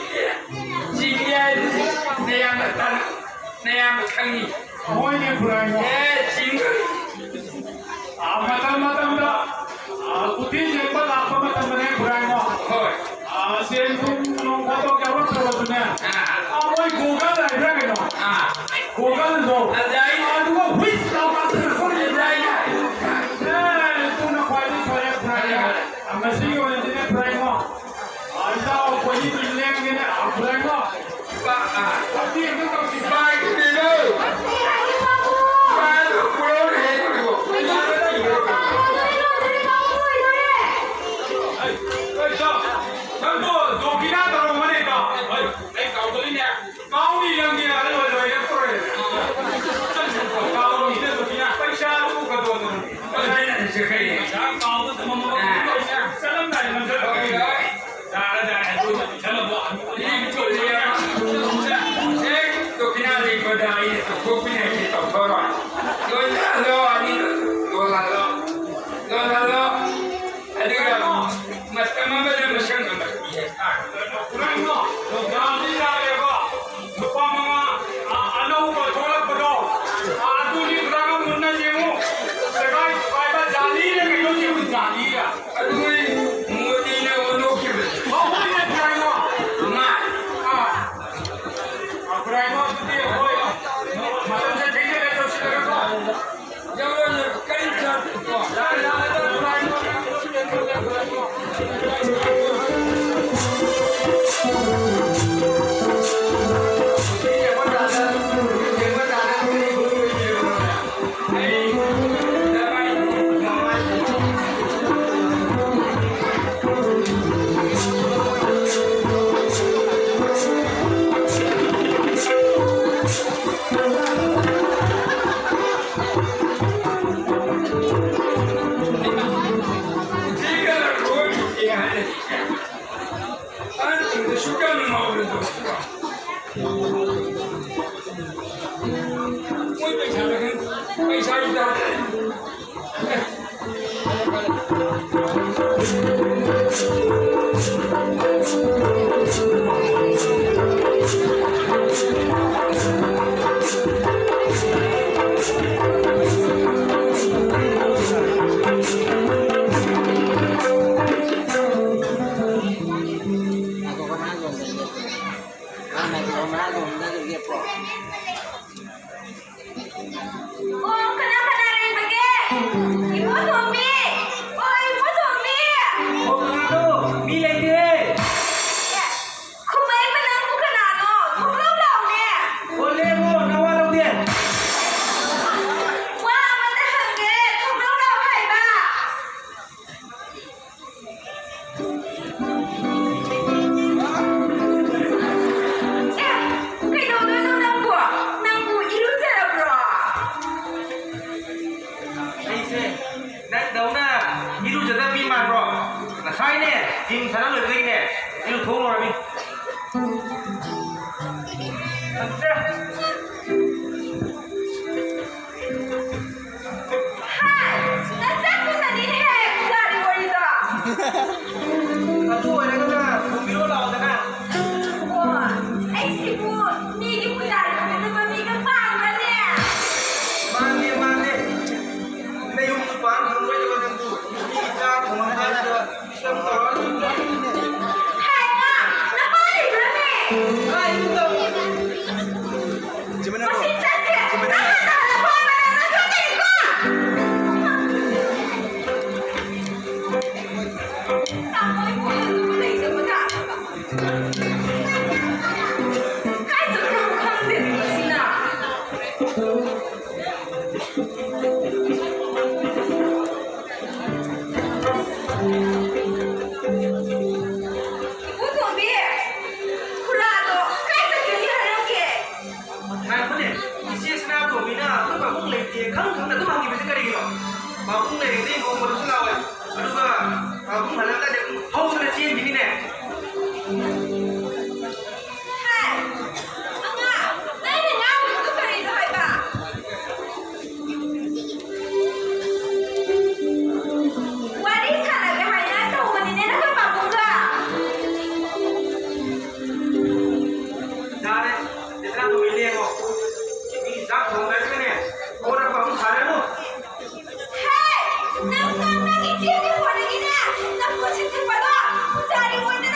ꯆꯤꯡ ꯍꯥꯏꯕꯁꯤ ꯅꯌꯥꯝꯕ ꯇꯥꯅ, ꯅꯌꯥꯝꯕ ꯈꯪꯉꯤ꯫ ꯍꯣꯏꯅꯦ, ꯈꯨꯔꯥꯏꯃꯣ꯫ ꯑꯦ, ꯆꯤꯡ꯫ ꯑꯥ, ꯃꯇꯝ ꯃꯇꯝꯗ, ꯑꯥ, ꯀꯨꯊꯤ ꯌꯦꯡꯕ ꯂꯥꯛꯄ ꯃꯇꯝꯗꯅꯦ, ꯈꯨꯔꯥꯏꯃꯣ꯫ ꯍꯣꯏ꯫ ꯑꯥ, ꯁꯦꯟ ꯊꯨꯝ ꯅꯣꯡ ꯐꯥꯗꯣꯛ ꯌꯥꯎꯔꯛꯇ꯭ꯔꯕꯁꯨꯅꯦ꯫ ꯑꯥ꯫ ꯑꯥ, ꯃꯣꯏ Google ꯂꯩꯕ꯭ꯔꯥ ꯀꯩꯅꯣ? ꯑꯥ꯫ Google ꯗꯣ꯫ ꯑꯗ ꯑꯩ ꯑꯗꯨꯒ which ꯂꯥꯎ ꯀꯥꯞꯊꯔꯛꯄ ꯑꯗ ꯑꯩ ꯑꯦ, ꯑꯗꯨꯅ ꯈ꯭ꯋꯥꯏꯗꯒꯤ ꯐꯔꯦ, ꯈꯨꯔꯥꯏꯃꯣ꯫ ꯐꯔꯦ, ꯐꯔꯦ꯫ ꯑꯥ, ꯉꯁꯤꯒꯤ ꯑꯣꯏꯅꯗꯤꯅꯦ, ꯈꯨꯔꯥꯏꯃꯣ꯫ ꯑꯥ, ꯏꯇꯥꯎ ꯑꯩꯈꯣꯏꯒꯤ ꯂꯦꯡꯒꯦꯅꯦ, ꯑꯥ, ꯈꯨꯔꯥꯏꯃꯣ꯫ ꯄꯥ-, ꯑꯥ꯫ ꯄꯥꯔꯇꯤ ꯑꯝꯇ ꯇꯧꯁꯤ꯫ ꯄꯥꯏ ꯀꯩꯅꯣ? ꯄꯥꯏꯗꯣ ꯄꯨꯔꯛꯎꯅꯦ, ꯍꯦꯛ ꯄꯨꯔꯛꯎ꯫ ꯑꯩ, ꯑꯩ, ꯁꯥ, ꯅꯪꯕꯨ ꯗꯣꯀꯤꯅꯥ ꯇꯧꯔꯝꯃꯅꯦ, ꯏꯇꯥꯎ꯫ ꯑꯩ, ꯑꯩ ꯀꯥꯎꯗꯣꯔꯤꯅꯦ꯫ ꯀꯥꯎꯅꯤ ꯅꯪꯗꯤ, ꯑꯍꯜ ꯑꯣꯏ ꯂꯣꯏꯔꯦ, ꯄꯨꯔꯛꯑꯦ꯫ ꯀꯥꯎꯅꯤ ꯅꯪ ꯗꯣꯀꯤꯅꯥ꯫ ꯄꯩꯁꯥꯗꯨꯕꯨ ꯀꯗꯣꯝꯗꯅꯣ? ꯑꯗꯨꯅꯦ ꯑꯩꯁꯦ ꯀꯩ ꯄꯩꯁꯥ ꯀꯥꯎꯕ ꯊꯝꯃꯝꯃꯒ ꯑꯥ꯫ ꯆꯠꯂꯝꯗꯥꯏ ꯅꯪ ꯆꯠꯂꯝꯗꯥꯏ꯫ ꯍꯣꯏ, ꯍꯣꯏ꯫ ꯌꯥꯔꯦ, ꯌꯥꯔꯦ, ꯑꯗꯨ ꯆꯠꯂꯕꯣ? ꯍꯦꯛ ꯗꯣꯀꯤꯅꯥ ꯂꯩꯕꯗ ꯑꯩꯅ ꯇꯧꯊꯣꯛꯄꯤꯔꯒꯦ, ꯇꯧꯊꯣꯔꯣꯏ꯫ ꯂꯣꯏꯁꯤꯜꯍꯜꯂꯣ, ꯑꯅꯤꯗꯨ ꯌꯣꯜꯍꯜꯂꯣ꯫ ꯌꯣꯜꯍꯜꯂꯣ꯫ ꯑꯗꯨꯒ ꯃꯇꯝ ꯑꯃꯗ ꯃꯁꯛ ꯑꯃ ꯄꯤꯔꯦ꯫ ꯄꯨꯔꯥ ꯏꯕꯨꯡꯉꯣ, ꯌꯥꯝꯗꯤ ꯌꯥꯔꯦꯀꯣ꯫ ꯂꯨꯄꯥ ꯃꯉꯥ, ꯑ-, ꯑꯅꯧꯕ ꯊꯣꯛꯂꯛꯄꯗꯣ, ꯑ-, ꯑꯗꯨꯗꯤ ꯄꯨꯔꯥ ꯃꯨꯟꯅ ꯌꯦꯡꯉꯨ꯫ ꯁꯦꯒꯥꯏ ꯇꯨꯒꯥꯏꯕ ꯖꯥꯂꯤꯔ ꯀꯩꯅꯣ ꯌꯦꯡꯉꯨ, ꯖꯥꯂꯤꯔ꯫ ꯑꯗꯨ ꯃꯣꯗꯤꯅ ꯑꯣꯟꯊꯣꯛꯈꯤꯕꯅꯤ꯫ ꯍꯣꯏꯅꯦ, ꯄꯨꯔꯥ ꯏꯕꯨꯡꯉꯣ꯫ ꯃꯥ꯫ ꯑ, ꯑ, ꯄꯨꯔꯥ ꯏꯕꯨꯡꯉꯣ, ꯑꯗꯨꯗꯤ ꯍꯣꯏ꯫ ꯑꯍꯟꯁꯤꯡꯗ ꯁꯨꯛꯌꯥꯝ ꯉꯥꯎꯔꯗꯧꯕ꯫ ꯃꯣꯏ ꯄꯩꯁꯥ ꯂꯧꯍꯟ-, ꯄꯩꯁꯥ ꯍꯤꯗꯥꯛ꯫ ꯑꯣ, ꯀꯅꯥ ꯀꯅꯥ ꯂꯩꯕꯒꯦ? ꯏꯕꯣꯇꯣꯝꯕꯤ! ꯑꯣ, ꯏꯕꯣꯇꯣꯝꯕꯤ! ꯑꯣ, ꯀꯅꯥꯅꯣ? ꯃꯤ ꯂꯩꯇꯦ꯫ ꯑꯦ, ꯈꯨꯝꯃꯛꯏꯕ ꯅꯪꯕꯨ ꯀꯅꯥꯅꯣ? ꯊꯣꯛꯂꯛꯑꯣ ꯂꯥꯎꯅꯦ꯫ ꯑꯣ, ꯂꯦꯡꯉꯣ, ꯅꯋꯥ ꯂꯧꯗꯦ꯫ ꯋꯥ ꯑꯃꯇ ꯍꯪꯒꯦ, ꯊꯣꯛꯂꯛꯑꯣ ꯂꯥꯎ ꯍꯥꯏꯕ꯫ ꯑꯦ, ꯀꯩꯗꯧꯗꯣꯏꯅꯣ ꯅꯪꯕꯨ? ꯅꯪꯕꯨ ꯏꯔꯨꯖꯔꯕ꯭ꯔꯣ? ꯑꯩꯁꯦ ꯅꯪꯗꯧꯅ ꯏꯔꯨꯖꯗꯕ ꯃꯤ ꯃꯥꯟꯕ꯭ꯔꯣ? ꯉꯁꯥꯏꯅꯦ, ꯖꯤꯝ ꯁꯥꯟꯅ ꯂꯣꯏꯕꯗꯒꯤꯅꯦ, ꯏꯔꯨꯊꯣꯛꯂꯨꯔꯕꯅꯤ꯫ ꯈꯪꯗꯦ꯫ ꯍꯥꯏ! ꯅꯆꯥꯛꯇꯨꯅꯅꯤꯅꯦꯍꯦ ꯄꯨꯖꯥꯔꯤ ꯑꯣꯏꯔꯤꯗꯣ! ꯑꯗꯨ ꯑꯣꯏꯔꯒꯅ ꯊꯣꯡꯕꯤꯔꯣ ꯂꯥꯛꯑꯣꯗꯅ꯫ ꯑꯣ, ꯑꯩꯁꯤꯕꯨ ꯃꯤꯒꯤ ꯄꯨꯖꯥꯔꯤ ꯑꯣꯏꯒꯗꯕ ꯃꯤꯒ ꯄꯥꯝꯕ꯭ꯔꯅꯦ? ꯃꯥꯟꯗꯦ, ꯃꯥꯟꯗꯦ꯫ ꯅꯌꯨꯝ ꯅꯨꯄꯥ ꯑꯃ ꯊꯣꯡꯂꯣꯏꯗꯕ ꯅꯪꯕꯨ ꯃꯤꯒꯤ ꯆꯥꯛ ꯊꯣꯡꯉꯝꯗꯥꯏꯗ ꯍꯥꯏꯃ! ꯏꯕꯨꯡ ꯇꯣꯝꯕꯤ, ꯈꯨꯔꯥꯗꯣ ꯀꯥꯏ ꯆꯠꯈꯤꯕꯅꯤ ꯍꯥꯏꯔꯝꯒꯦ? ꯉꯥꯏꯈꯣꯅꯦ, ꯏꯆꯦ ꯁꯅꯥꯇꯣꯝꯕꯤꯅ ꯑꯩꯈꯣꯏ ꯄꯥꯕꯨꯡ ꯂꯩꯇꯦ ꯈꯪ ꯈꯪꯅ ꯑꯗꯨꯝ ꯍꯪꯉꯤꯕꯁꯦ ꯀꯔꯤꯒꯤꯅꯣ? ꯄꯥꯕꯨꯡ ꯂꯩꯔꯗꯤ ꯅꯣꯡꯃꯗꯁꯨ ꯂꯥꯛꯑꯣꯏ꯫ ꯑꯗꯨꯒ ꯄꯥꯕꯨꯡ ꯍꯜꯂꯛꯑꯀꯥꯟꯗ ꯍꯧꯗꯅ ꯆꯦꯟꯈꯤꯅꯤꯅꯦ꯫ ꯍꯥꯏ, ꯑꯉꯥꯡ, ꯅꯪꯅ ꯉꯥꯡꯉꯤꯗꯨ ꯀꯔꯤꯅꯣ ꯍꯥꯏꯕ? ꯋꯥꯔꯤ ꯁꯥꯟꯅꯒꯦ ꯍꯥꯏꯅ ꯇꯧꯕꯅꯤꯅꯦ ꯅꯪꯒ ꯄꯥꯕꯨꯡꯒ꯫ ꯌꯥꯔꯦ, ꯏꯆꯥ ꯅꯨꯃꯤꯠ ꯂꯦꯡꯉꯣ꯫ ꯃꯤ ꯆꯥꯛ ꯊꯣꯡꯅꯔꯒꯅꯦ, ꯀꯣꯟꯅ ꯄꯥꯕꯨꯡ ꯁꯥꯔꯅꯨ꯫ ꯍꯦ! ꯅꯪ ꯉꯥꯡꯅꯒꯦ ꯆꯦꯟꯒꯦ ꯍꯣꯠꯅꯒꯤꯅꯦ ꯅꯄꯨꯟꯁꯤ ꯆꯨꯞꯄꯗꯣ ꯄꯨꯖꯥꯔꯤ ꯑꯣꯏꯅ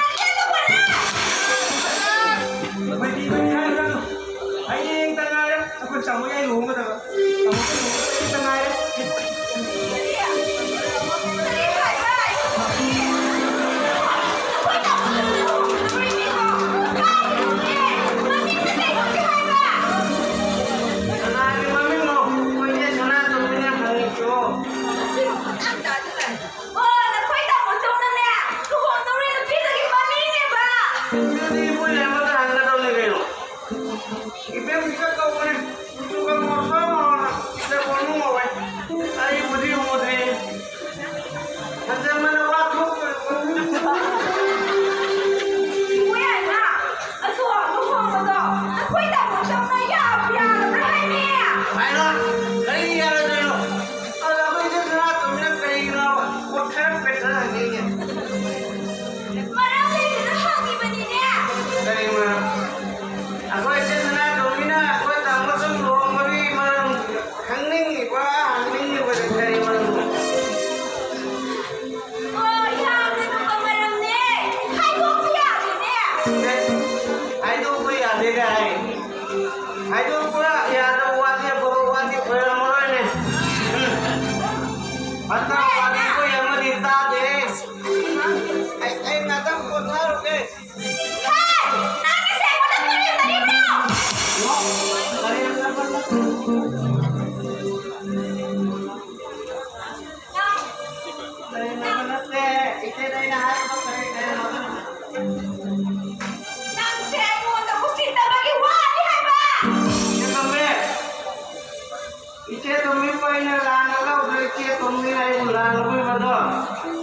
ꯏꯆꯦ ꯇꯣꯝꯕꯤꯕꯨ ꯑꯩꯅ ꯂꯥꯟꯅ ꯂꯧꯗ꯭ꯔꯦ, ꯏꯆꯦ ꯇꯣꯝꯕꯤꯅ ꯑꯩꯕꯨ ꯂꯥꯟꯅ ꯂꯧꯕꯤꯕꯗꯣ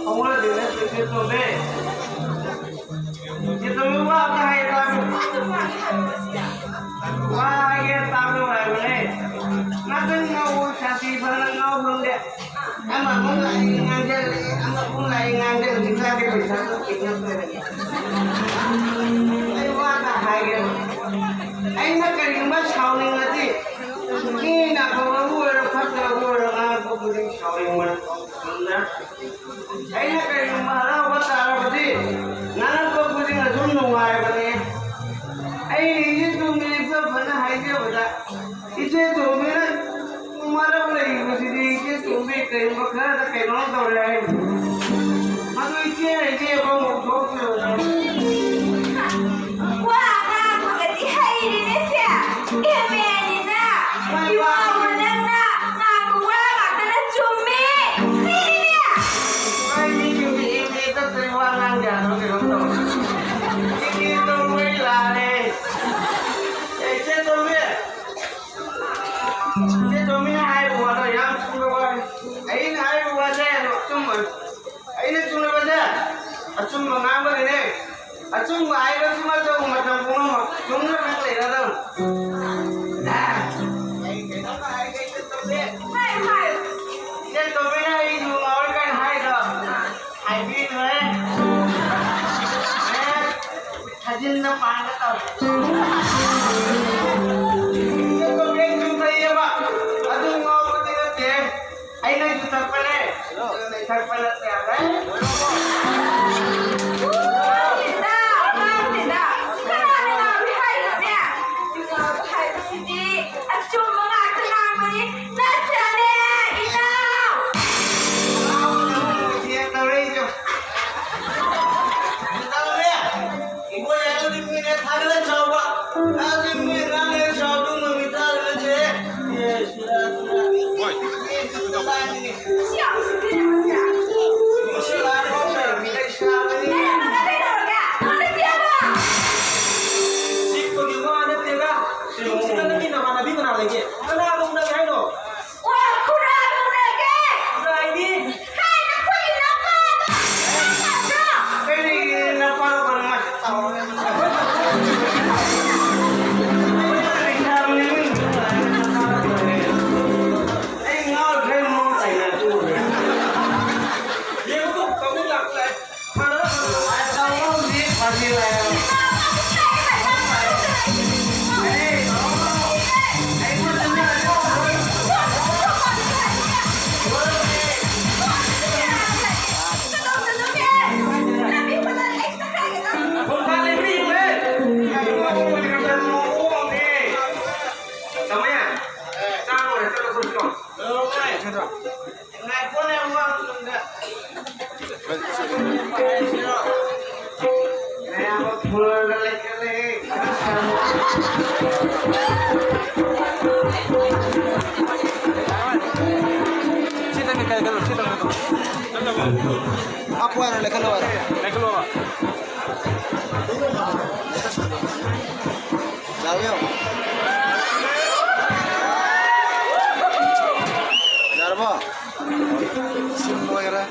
ꯍꯧꯅꯗꯦ ꯅꯠꯇ꯭ꯔꯣ, ꯏꯆꯦ ꯇꯣꯝꯕꯤ? ꯏꯆꯦ ꯇꯣꯝꯕꯤ, ꯋꯥ ꯑꯝꯇ ꯍꯥꯏ ꯇꯥꯕꯤꯌꯨ꯫ ꯋꯥ ꯍꯥꯏꯒꯦ ꯇꯥꯕꯤꯌꯨ ꯍꯥꯏꯕꯅꯦ꯫ ꯉꯥꯛꯇꯪ ꯉꯥꯎ, ꯁꯥꯟꯇꯤ ꯐꯪꯅ ꯉꯥꯎ ꯐꯪꯗꯦ꯫ ꯑꯃ ꯑꯃꯨꯛ ꯂꯥꯛꯏ ꯉꯥꯡꯖꯜꯂꯦ, ꯑꯃ ꯑꯃꯨꯛ ꯂꯥꯛꯏ ꯉꯥꯡꯖꯜꯂꯦ, ꯆꯥꯛꯀꯤ ꯄꯩꯁꯥꯗꯣ ꯈꯤꯇꯪ ꯄꯤꯔꯛꯑꯦ꯫ ꯑꯩ ꯋꯥꯗ ꯍꯥꯏꯒꯦ꯫ ꯑꯩꯅ ꯀꯔꯤꯒꯨꯝꯕ ꯁꯥꯎꯅꯤꯡꯉꯗꯤ, ꯃꯤꯅ ꯑꯐꯕꯕꯨ ꯑꯣꯏꯔꯣ, ꯐꯠꯇꯕꯕꯨ ꯑꯣꯏꯔꯣ, ꯉꯥꯡꯉꯛꯄ ꯈꯨꯗꯤꯡ ꯁꯥꯎꯅꯤꯡꯕꯅ ꯊꯣꯛꯇꯨꯅ꯫ ꯑꯩꯅ ꯀꯔꯤꯒꯨꯝꯕ ꯍꯔꯥꯎꯕ ꯇꯥꯔꯕꯗꯤ, ꯉꯥꯡꯉꯛꯄ ꯈꯨꯗꯤꯡ ꯑꯗꯨꯝ ꯅꯨꯡꯉꯥꯏꯕꯅꯤ꯫ ꯑꯩ ꯏꯆꯦ ꯇꯣꯝꯕꯤ ꯏꯐ ꯐꯅ ꯍꯥꯏꯖꯕꯗ, ꯏꯆꯦ ꯇꯣꯝꯕꯤꯅ ꯃꯔꯝ ꯂꯩꯔꯤꯕꯁꯤꯗꯤ ꯏꯆꯦ ꯇꯣꯝꯕꯤ ꯀꯔꯤꯒꯨꯝꯕ ꯈꯔꯗ ꯀꯩꯅꯣꯝ ꯇꯧꯔꯦ ꯍꯥꯏ꯫ ꯃꯗꯨ ꯏꯆꯦꯅ ꯏꯆꯦ ꯑꯄꯥꯝꯕ ꯊꯣꯛꯇ꯭ꯔꯕꯅꯤ꯫ ꯋꯥ ꯉꯥꯡꯕꯒꯗꯤ ꯍꯩꯔꯦꯅꯦ ꯁꯦ꯫ ꯑꯦꯝ ꯑꯦꯅꯤꯅ ꯏꯋꯥꯕꯨ ꯅꯪꯅ ꯉꯥꯡꯕ ꯋꯥ ꯉꯥꯛꯇꯅ ꯆꯨꯝꯃꯦ꯫ ꯁꯤꯅꯤꯅꯦ꯫ ꯅꯣꯏ ꯃꯤꯁꯤꯡꯁꯦ ꯑꯦꯝ ꯑꯦ ꯆꯠꯇ꯭ꯔꯗꯤ ꯋꯥ ꯉꯥꯡꯗꯦ ꯍꯥꯏꯕ꯭ꯔꯣ ꯀꯩꯅꯣꯝ ꯇꯧꯔꯦ꯫ ꯑꯦꯝ ꯑꯦ ꯇꯧꯕꯩ ꯂꯥꯜꯂꯦ꯫ ꯑꯦ, ꯏꯆꯦ ꯇꯣꯝꯕꯤ꯫ ꯏꯆꯦ ꯇꯣꯝꯕꯤꯅ ꯍꯥꯏꯕ ꯋꯥꯗꯣ ꯌꯥꯝ ꯆꯨꯝꯕ ꯋꯥꯅꯤ꯫ ꯑꯩꯅ ꯍꯥꯏꯕ ꯋꯥꯁꯦ ꯑꯆꯨꯝꯕꯅꯤ꯫ ꯑꯩꯅ ꯆꯨꯝꯂꯕꯁꯦ ꯑꯆꯨꯝꯕ ꯉꯥꯡꯕꯒꯤꯅꯦ꯫ ꯑꯆꯨꯝꯕ ꯍꯥꯏꯕꯁꯤꯃꯛꯇꯕꯨ ꯃꯇꯝ ꯄꯨꯝꯅꯃꯛ ꯆꯨꯝꯅ ꯈꯛ ꯂꯩꯔꯗꯧꯅꯤ꯫ ꯑꯩ ꯀꯩꯅꯣꯝꯇ ꯍꯥꯏꯒꯦ, ꯏꯆꯦ ꯇꯣꯝꯕꯤ꯫ ꯍꯥꯏꯌꯨ, ꯍꯥꯏꯌꯨ꯫ ꯏꯆꯦ ꯇꯣꯝꯕꯤꯅ ꯑꯩ ꯌꯨ ꯉꯥꯎꯔꯦ ꯀꯥꯏꯅ ꯍꯥꯏꯗꯣ ꯍꯥꯏꯕꯤꯗ꯭ꯔꯦ꯫ ꯑꯦ, ꯊꯥꯖꯤꯟꯅ ꯄꯥꯟꯒ ꯇꯧꯔꯦ꯫ ꯏꯆꯦ ꯇꯣꯝꯕꯤ, ꯑꯩ ꯌꯨ ꯊꯛꯏꯌꯦꯕ꯫ ꯑꯗꯨ ꯉꯥꯎꯕꯗꯤ ꯅꯠꯇꯦ꯫ ꯑꯩꯅ ꯌꯨ ꯊꯛꯄꯅꯦ꯫ ꯌꯨ ꯊꯛꯄ ꯅꯠꯇꯦ ꯍꯥꯏꯕ꯫ ꯈꯪꯗꯦꯗ, ꯈꯪꯗꯦꯗ꯫ ꯀꯅꯥꯅ ꯉꯥꯎꯏ ꯍꯥꯏꯅꯣꯅꯦ? ꯌꯨ ꯉꯥꯎꯕ ꯍꯥꯏꯕꯁꯤꯗꯤ ꯑꯆꯨꯝꯕ ꯉꯥꯛꯇ ꯉꯥꯡꯕꯅꯤ꯫ ꯅꯠꯇ꯭ꯔꯅꯦ, ꯏꯅꯥꯎ? ꯏꯅꯥꯎꯅ ꯑꯃꯨꯛ ꯃꯤꯡꯁꯦꯜ ꯇꯧꯔꯛꯏꯁꯦ꯫ ꯏꯅꯥꯎꯅꯦ, ꯏꯕꯣ ꯌꯥꯏꯃꯗꯤ ꯃꯤꯅꯦ ꯊꯥꯒꯠꯂ ꯆꯥꯎꯕ꯫ ꯅꯪꯗꯤ ꯃꯤ ꯑꯉꯥꯡꯅꯦ ꯆꯥꯎꯗꯨ ꯃꯃꯤ ꯇꯥꯗꯅ ꯆꯦ꯫ ꯑꯦ, ꯁꯤꯔꯥ, ꯁꯤꯔꯥ꯫ ꯍꯣꯏ꯫ ꯑꯦ, ꯁꯤꯔꯥ, ꯁꯤꯔꯥ꯫ ꯁꯤ ꯌꯥꯝ ꯁꯤꯗꯤ ꯃꯁꯤ꯫ ꯁꯤ ꯂꯥꯛꯄ ꯃꯤꯗ ꯏꯁꯂꯥꯝ ꯑꯅꯤ ꯉꯥꯏꯈꯣꯅꯦ, ꯑꯃ ꯃꯅꯨꯡꯗ꯫ ꯃꯌꯥꯝ ꯐꯨꯔꯒ ꯂꯩꯈꯠꯂꯦ꯫ ꯁꯤꯗꯅꯦ, ꯀꯩ ꯀꯩꯅꯣ, ꯁꯤꯗꯅꯦ꯫ ꯍꯥꯞꯄꯣ ꯍꯥꯏꯔꯣ, ꯂꯩꯈꯠꯂꯣ ꯍꯥꯏꯔꯣ? ꯂꯩꯈꯠꯂꯣ꯫ ꯌꯥꯔꯕꯣ? ꯌꯥꯔꯕꯣ? ꯁꯤꯟ ꯂꯣꯏꯈꯔꯦ꯫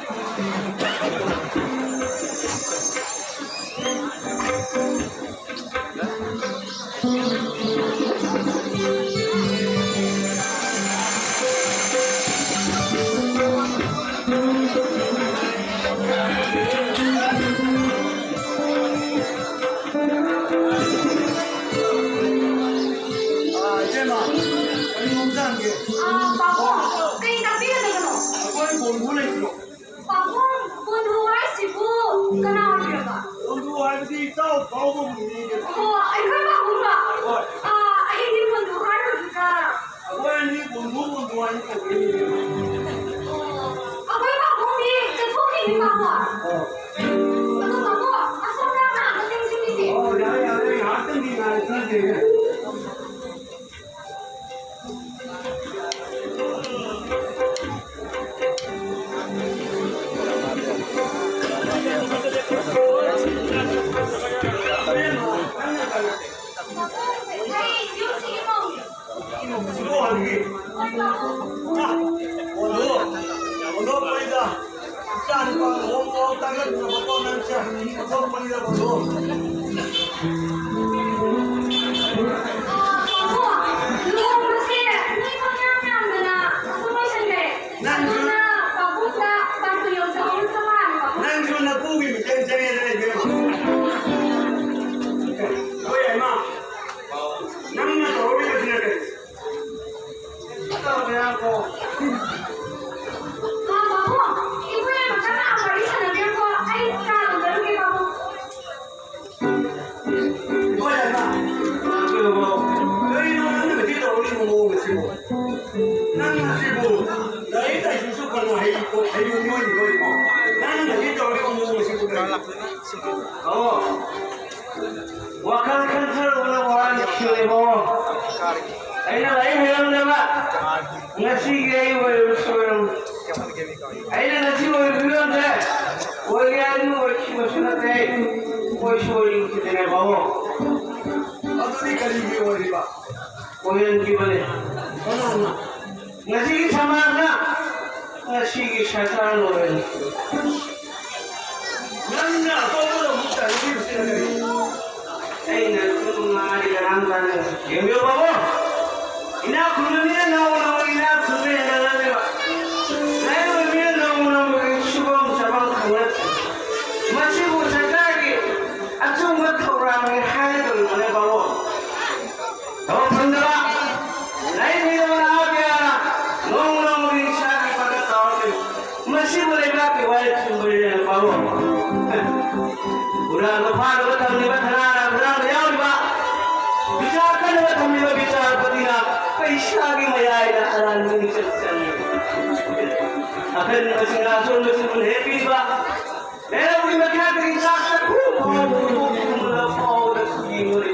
ꯑꯥ, ꯏꯕꯦꯝꯃ, ꯀꯔꯤ ꯌꯣꯝꯖꯥꯡꯒꯦ? ꯑꯥ, ꯄꯥꯕꯨꯡ, ꯀꯔꯤ ꯇꯥꯛꯄꯤꯒꯗꯕꯅꯣ? ꯑꯩꯈꯣꯏ ꯕꯣꯟꯗꯨ ꯂꯩꯇ꯭ꯔꯣ? ꯄꯥꯕꯨꯡ, ꯕꯣꯟꯗꯨ ꯍꯥꯏꯁꯤꯕꯨ ꯀꯅꯥ ꯑꯣꯏꯕꯤꯔꯕ? ꯕꯣꯟꯗꯨ ꯍꯥꯏꯕꯗꯤ ꯏꯇꯥꯎ ꯐꯥꯎꯕꯕꯨꯅꯤ, ꯏꯕꯦꯝꯃ꯫ ꯑꯣ, ꯑꯩꯈꯣꯏ ꯄꯥꯕꯨꯡꯂꯣ? ꯍꯣꯏ꯫ ꯑꯥ, ꯑꯩꯗꯤ ꯕꯣꯟꯗꯨ ꯍꯥꯏꯔꯨꯗꯨꯗ꯫ ꯑꯩꯈꯣꯏ ꯑꯅꯤ ꯕꯣꯟꯗꯨ, ꯕꯣꯟꯗꯨ ꯍꯥꯏꯅ ꯀꯧꯕꯅꯤ, ꯏꯕꯦꯝꯃ꯫ ꯑꯣ, ꯑꯩꯈꯣꯏ ꯄꯥꯕꯨꯡꯗꯤ ꯆꯠꯊꯣꯛꯈꯤꯅꯤ, ꯄꯥꯕꯨꯡ꯫ ꯑꯣ꯫ ꯑꯗꯣ ꯄꯥꯕꯨꯡ, ꯑꯁꯣꯝꯗ ꯉꯥꯏꯍꯥꯛꯇꯪ ꯆꯪꯁꯤꯟꯈꯤꯁꯦ꯫ ꯑꯣ, ꯌꯥꯔꯦ, ꯌꯥꯔꯦ, ꯉꯥꯏꯍꯥꯛꯇꯪꯗꯤ ꯉꯥꯏꯈꯤꯁꯦ꯫ ꯑꯥ, ꯄꯥꯕꯨꯡ, ꯂꯨꯍꯣꯡꯕꯁꯦ ꯃꯤ ꯄꯪꯌꯥꯝ ꯌꯥꯝꯗꯅ ꯑꯁꯨꯝ ꯂꯣꯏꯁꯟꯈ꯭ꯔꯦ꯫ ꯅꯪꯁꯨ ꯑꯗꯨꯅ ꯄꯥꯕꯨꯡꯗ ꯇꯥꯟꯊꯣꯛ ꯌꯧꯖꯍꯧꯔꯤꯕ ꯃꯥꯜꯂꯦ, ꯄꯥꯕꯨꯡ꯫ ꯅꯪꯁꯨ ꯅꯄꯨꯒꯤ ꯃꯤꯆꯪ ꯆꯪꯉꯦꯗꯅ, ꯏꯕꯦꯝꯃ꯫ ꯍꯣꯏ, ꯏꯃꯥ꯫ ꯅꯪꯅ ꯇꯧꯔꯤꯕꯁꯤꯅ ꯀꯔꯤ? ꯇꯧꯔꯦ, ꯉꯥꯏꯈꯣ꯫ ꯑꯥ, ꯄꯥꯕꯨꯡ, ꯏꯕꯨꯡꯉꯣ ꯃꯆꯥ ꯉꯥꯏꯍꯥꯛ ꯋꯥꯔꯤ ꯁꯥꯟꯅꯕꯤꯔꯝꯃꯣ꯫ ꯑꯩ ꯆꯥ ꯂꯣꯟꯖꯔꯨꯒꯦ, ꯄꯥꯕꯨꯡ꯫ ꯍꯣꯏ, ꯏꯃꯥ꯫ ꯀꯩꯅꯣ ꯅꯪꯅ ꯉꯁꯤ ꯇꯧꯔꯛꯂꯤꯕ ꯃꯑꯣꯡ ꯑꯁꯤꯕꯨ? ꯅꯪ ꯑꯁꯤꯕꯨ ꯍꯩꯕ ꯃꯤꯑꯣꯏꯅꯤꯀꯣ꯫ ꯅꯪꯅ ꯍꯧꯖꯤꯛ ꯇꯧꯔꯤꯕ ꯃꯑꯣꯡ ꯑꯁꯤꯕꯨ ꯀꯔꯤꯅꯣ? ꯑꯣ꯫ ꯋꯥꯈꯜ ꯈꯟꯊꯔꯨꯕꯅ ꯋꯥꯔꯤ ꯁꯤꯔꯦꯕꯣ꯫ ꯑꯩꯅ ꯂꯥꯏꯔꯤꯛ ꯍꯩꯔꯝꯗꯕ ꯉꯁꯤꯒꯤ ꯑꯩ ꯑꯣꯏꯔꯕ ꯁꯣꯏꯔꯝ꯫ ꯑꯩꯅ ꯉꯁꯤ ꯑꯣꯏꯕ ꯐꯤꯕꯝꯁꯦ ꯑꯣꯏꯒꯦ ꯍꯥꯏꯗꯨꯅ ꯑꯣꯏꯈꯤꯕꯁꯨ ꯅꯠꯇꯦ, ꯑꯣꯏꯁꯨ ꯑꯣꯏꯔꯨꯈꯤꯗ꯭ꯔꯦꯕꯣ꯫ ꯑꯗꯨꯗꯤ ꯀꯔꯤꯒꯤ ꯑꯣꯏꯔꯤꯕ? ꯑꯣꯏꯍꯟꯈꯤꯕꯅꯦ꯫ ꯀꯅꯥꯅ? ꯉꯁꯤꯒꯤ ꯁꯃꯥꯖꯅ ꯉꯁꯤꯒꯤ ꯁꯔꯀꯥꯔ ꯑꯣꯏꯔꯦ꯫ ꯅꯪꯅ ꯑꯇꯣꯞꯄꯗ ꯑꯃꯨꯛ ꯇꯥꯏꯅꯔꯤꯕꯁꯤꯅ ꯀꯔꯤ? ꯑꯩꯅ ꯁꯨꯝ ꯉꯥꯡꯉꯗꯤ ꯀꯅꯥꯝ ꯇꯥꯟꯅꯔꯣꯏ꯫ ꯌꯦꯡꯕꯤꯌꯨ ꯄꯥꯕꯨꯡ, ꯏꯅꯥꯛ ꯈꯨꯟꯕ ꯃꯤꯅ ꯅꯣꯡꯃ ꯅꯣꯡꯃꯒꯤ ꯏꯅꯥꯛ ꯈꯨꯟꯕ ꯍꯦꯟꯒꯠꯂꯛꯂꯤꯕ, ꯂꯥꯏꯔꯕ ꯃꯤꯅ ꯅꯣꯡꯃ ꯅꯣꯡꯃꯒꯤ ꯁꯨꯐꯝ ꯆꯥꯐꯝ ꯈꯪꯂꯛꯇ꯭ꯔꯦ꯫ ꯃꯁꯤꯕꯨ ꯁꯔꯀꯥꯔꯒꯤ ꯑꯆꯨꯝꯕ ꯊꯧꯔꯥꯡꯅꯤ ꯍꯥꯏꯒꯗꯧꯔꯤꯕꯅꯦ ꯄꯥꯕꯨꯡ꯫ ꯊꯕꯛ ꯐꯪꯗꯕ, ꯂꯥꯏꯔꯤꯛ ꯍꯩꯇꯕ ꯅꯍꯥ ꯀꯌꯥꯅ ꯅꯣꯡꯃ ꯅꯣꯡꯃꯒꯤ ꯏꯁꯥꯒꯤ ꯏꯄꯥꯡꯒꯜ ꯆꯥꯎꯔꯛꯇꯦ꯫ ꯃꯁꯤꯕꯨ ꯂꯩꯕꯥꯛꯀꯤ ꯋꯥꯔꯦꯞ ꯁꯤꯟꯕꯅꯤꯅ ꯄꯥꯎ꯫ ꯍꯨꯔꯥꯟꯕ ꯐꯥꯅꯕ ꯊꯝꯂꯤꯕ ꯊꯅꯥꯅ ꯍꯨꯔꯥꯟꯕ ꯌꯥꯎꯔꯤꯕ, ꯕꯤꯆꯥꯔ ꯀꯟꯅꯕ ꯊꯝꯂꯤꯕ ꯕꯤꯆꯥꯔꯄꯇꯤꯅ ꯄꯩꯁꯥꯒꯤ ꯃꯌꯥꯏꯗ ꯑꯔꯥꯟꯕ ꯃꯤꯡꯆꯠ ꯆꯪꯂꯤ꯫ ꯑꯈꯟꯕꯁꯤꯡꯅ ꯑꯁꯣꯟꯕꯁꯤꯡꯕꯨ ꯍꯦꯛꯄꯤꯕ, ꯂꯩꯔꯝꯃꯤꯕ ꯈꯦꯇ꯭ꯔꯤ ꯆꯥꯛ ꯆꯥꯛꯈꯨꯝ ꯐꯥꯎꯕ ꯍꯨꯟꯗꯣꯛꯇꯨꯅ ꯐꯥꯎꯕꯗ ꯈꯨꯗꯤꯡ ꯂꯣꯏ꯫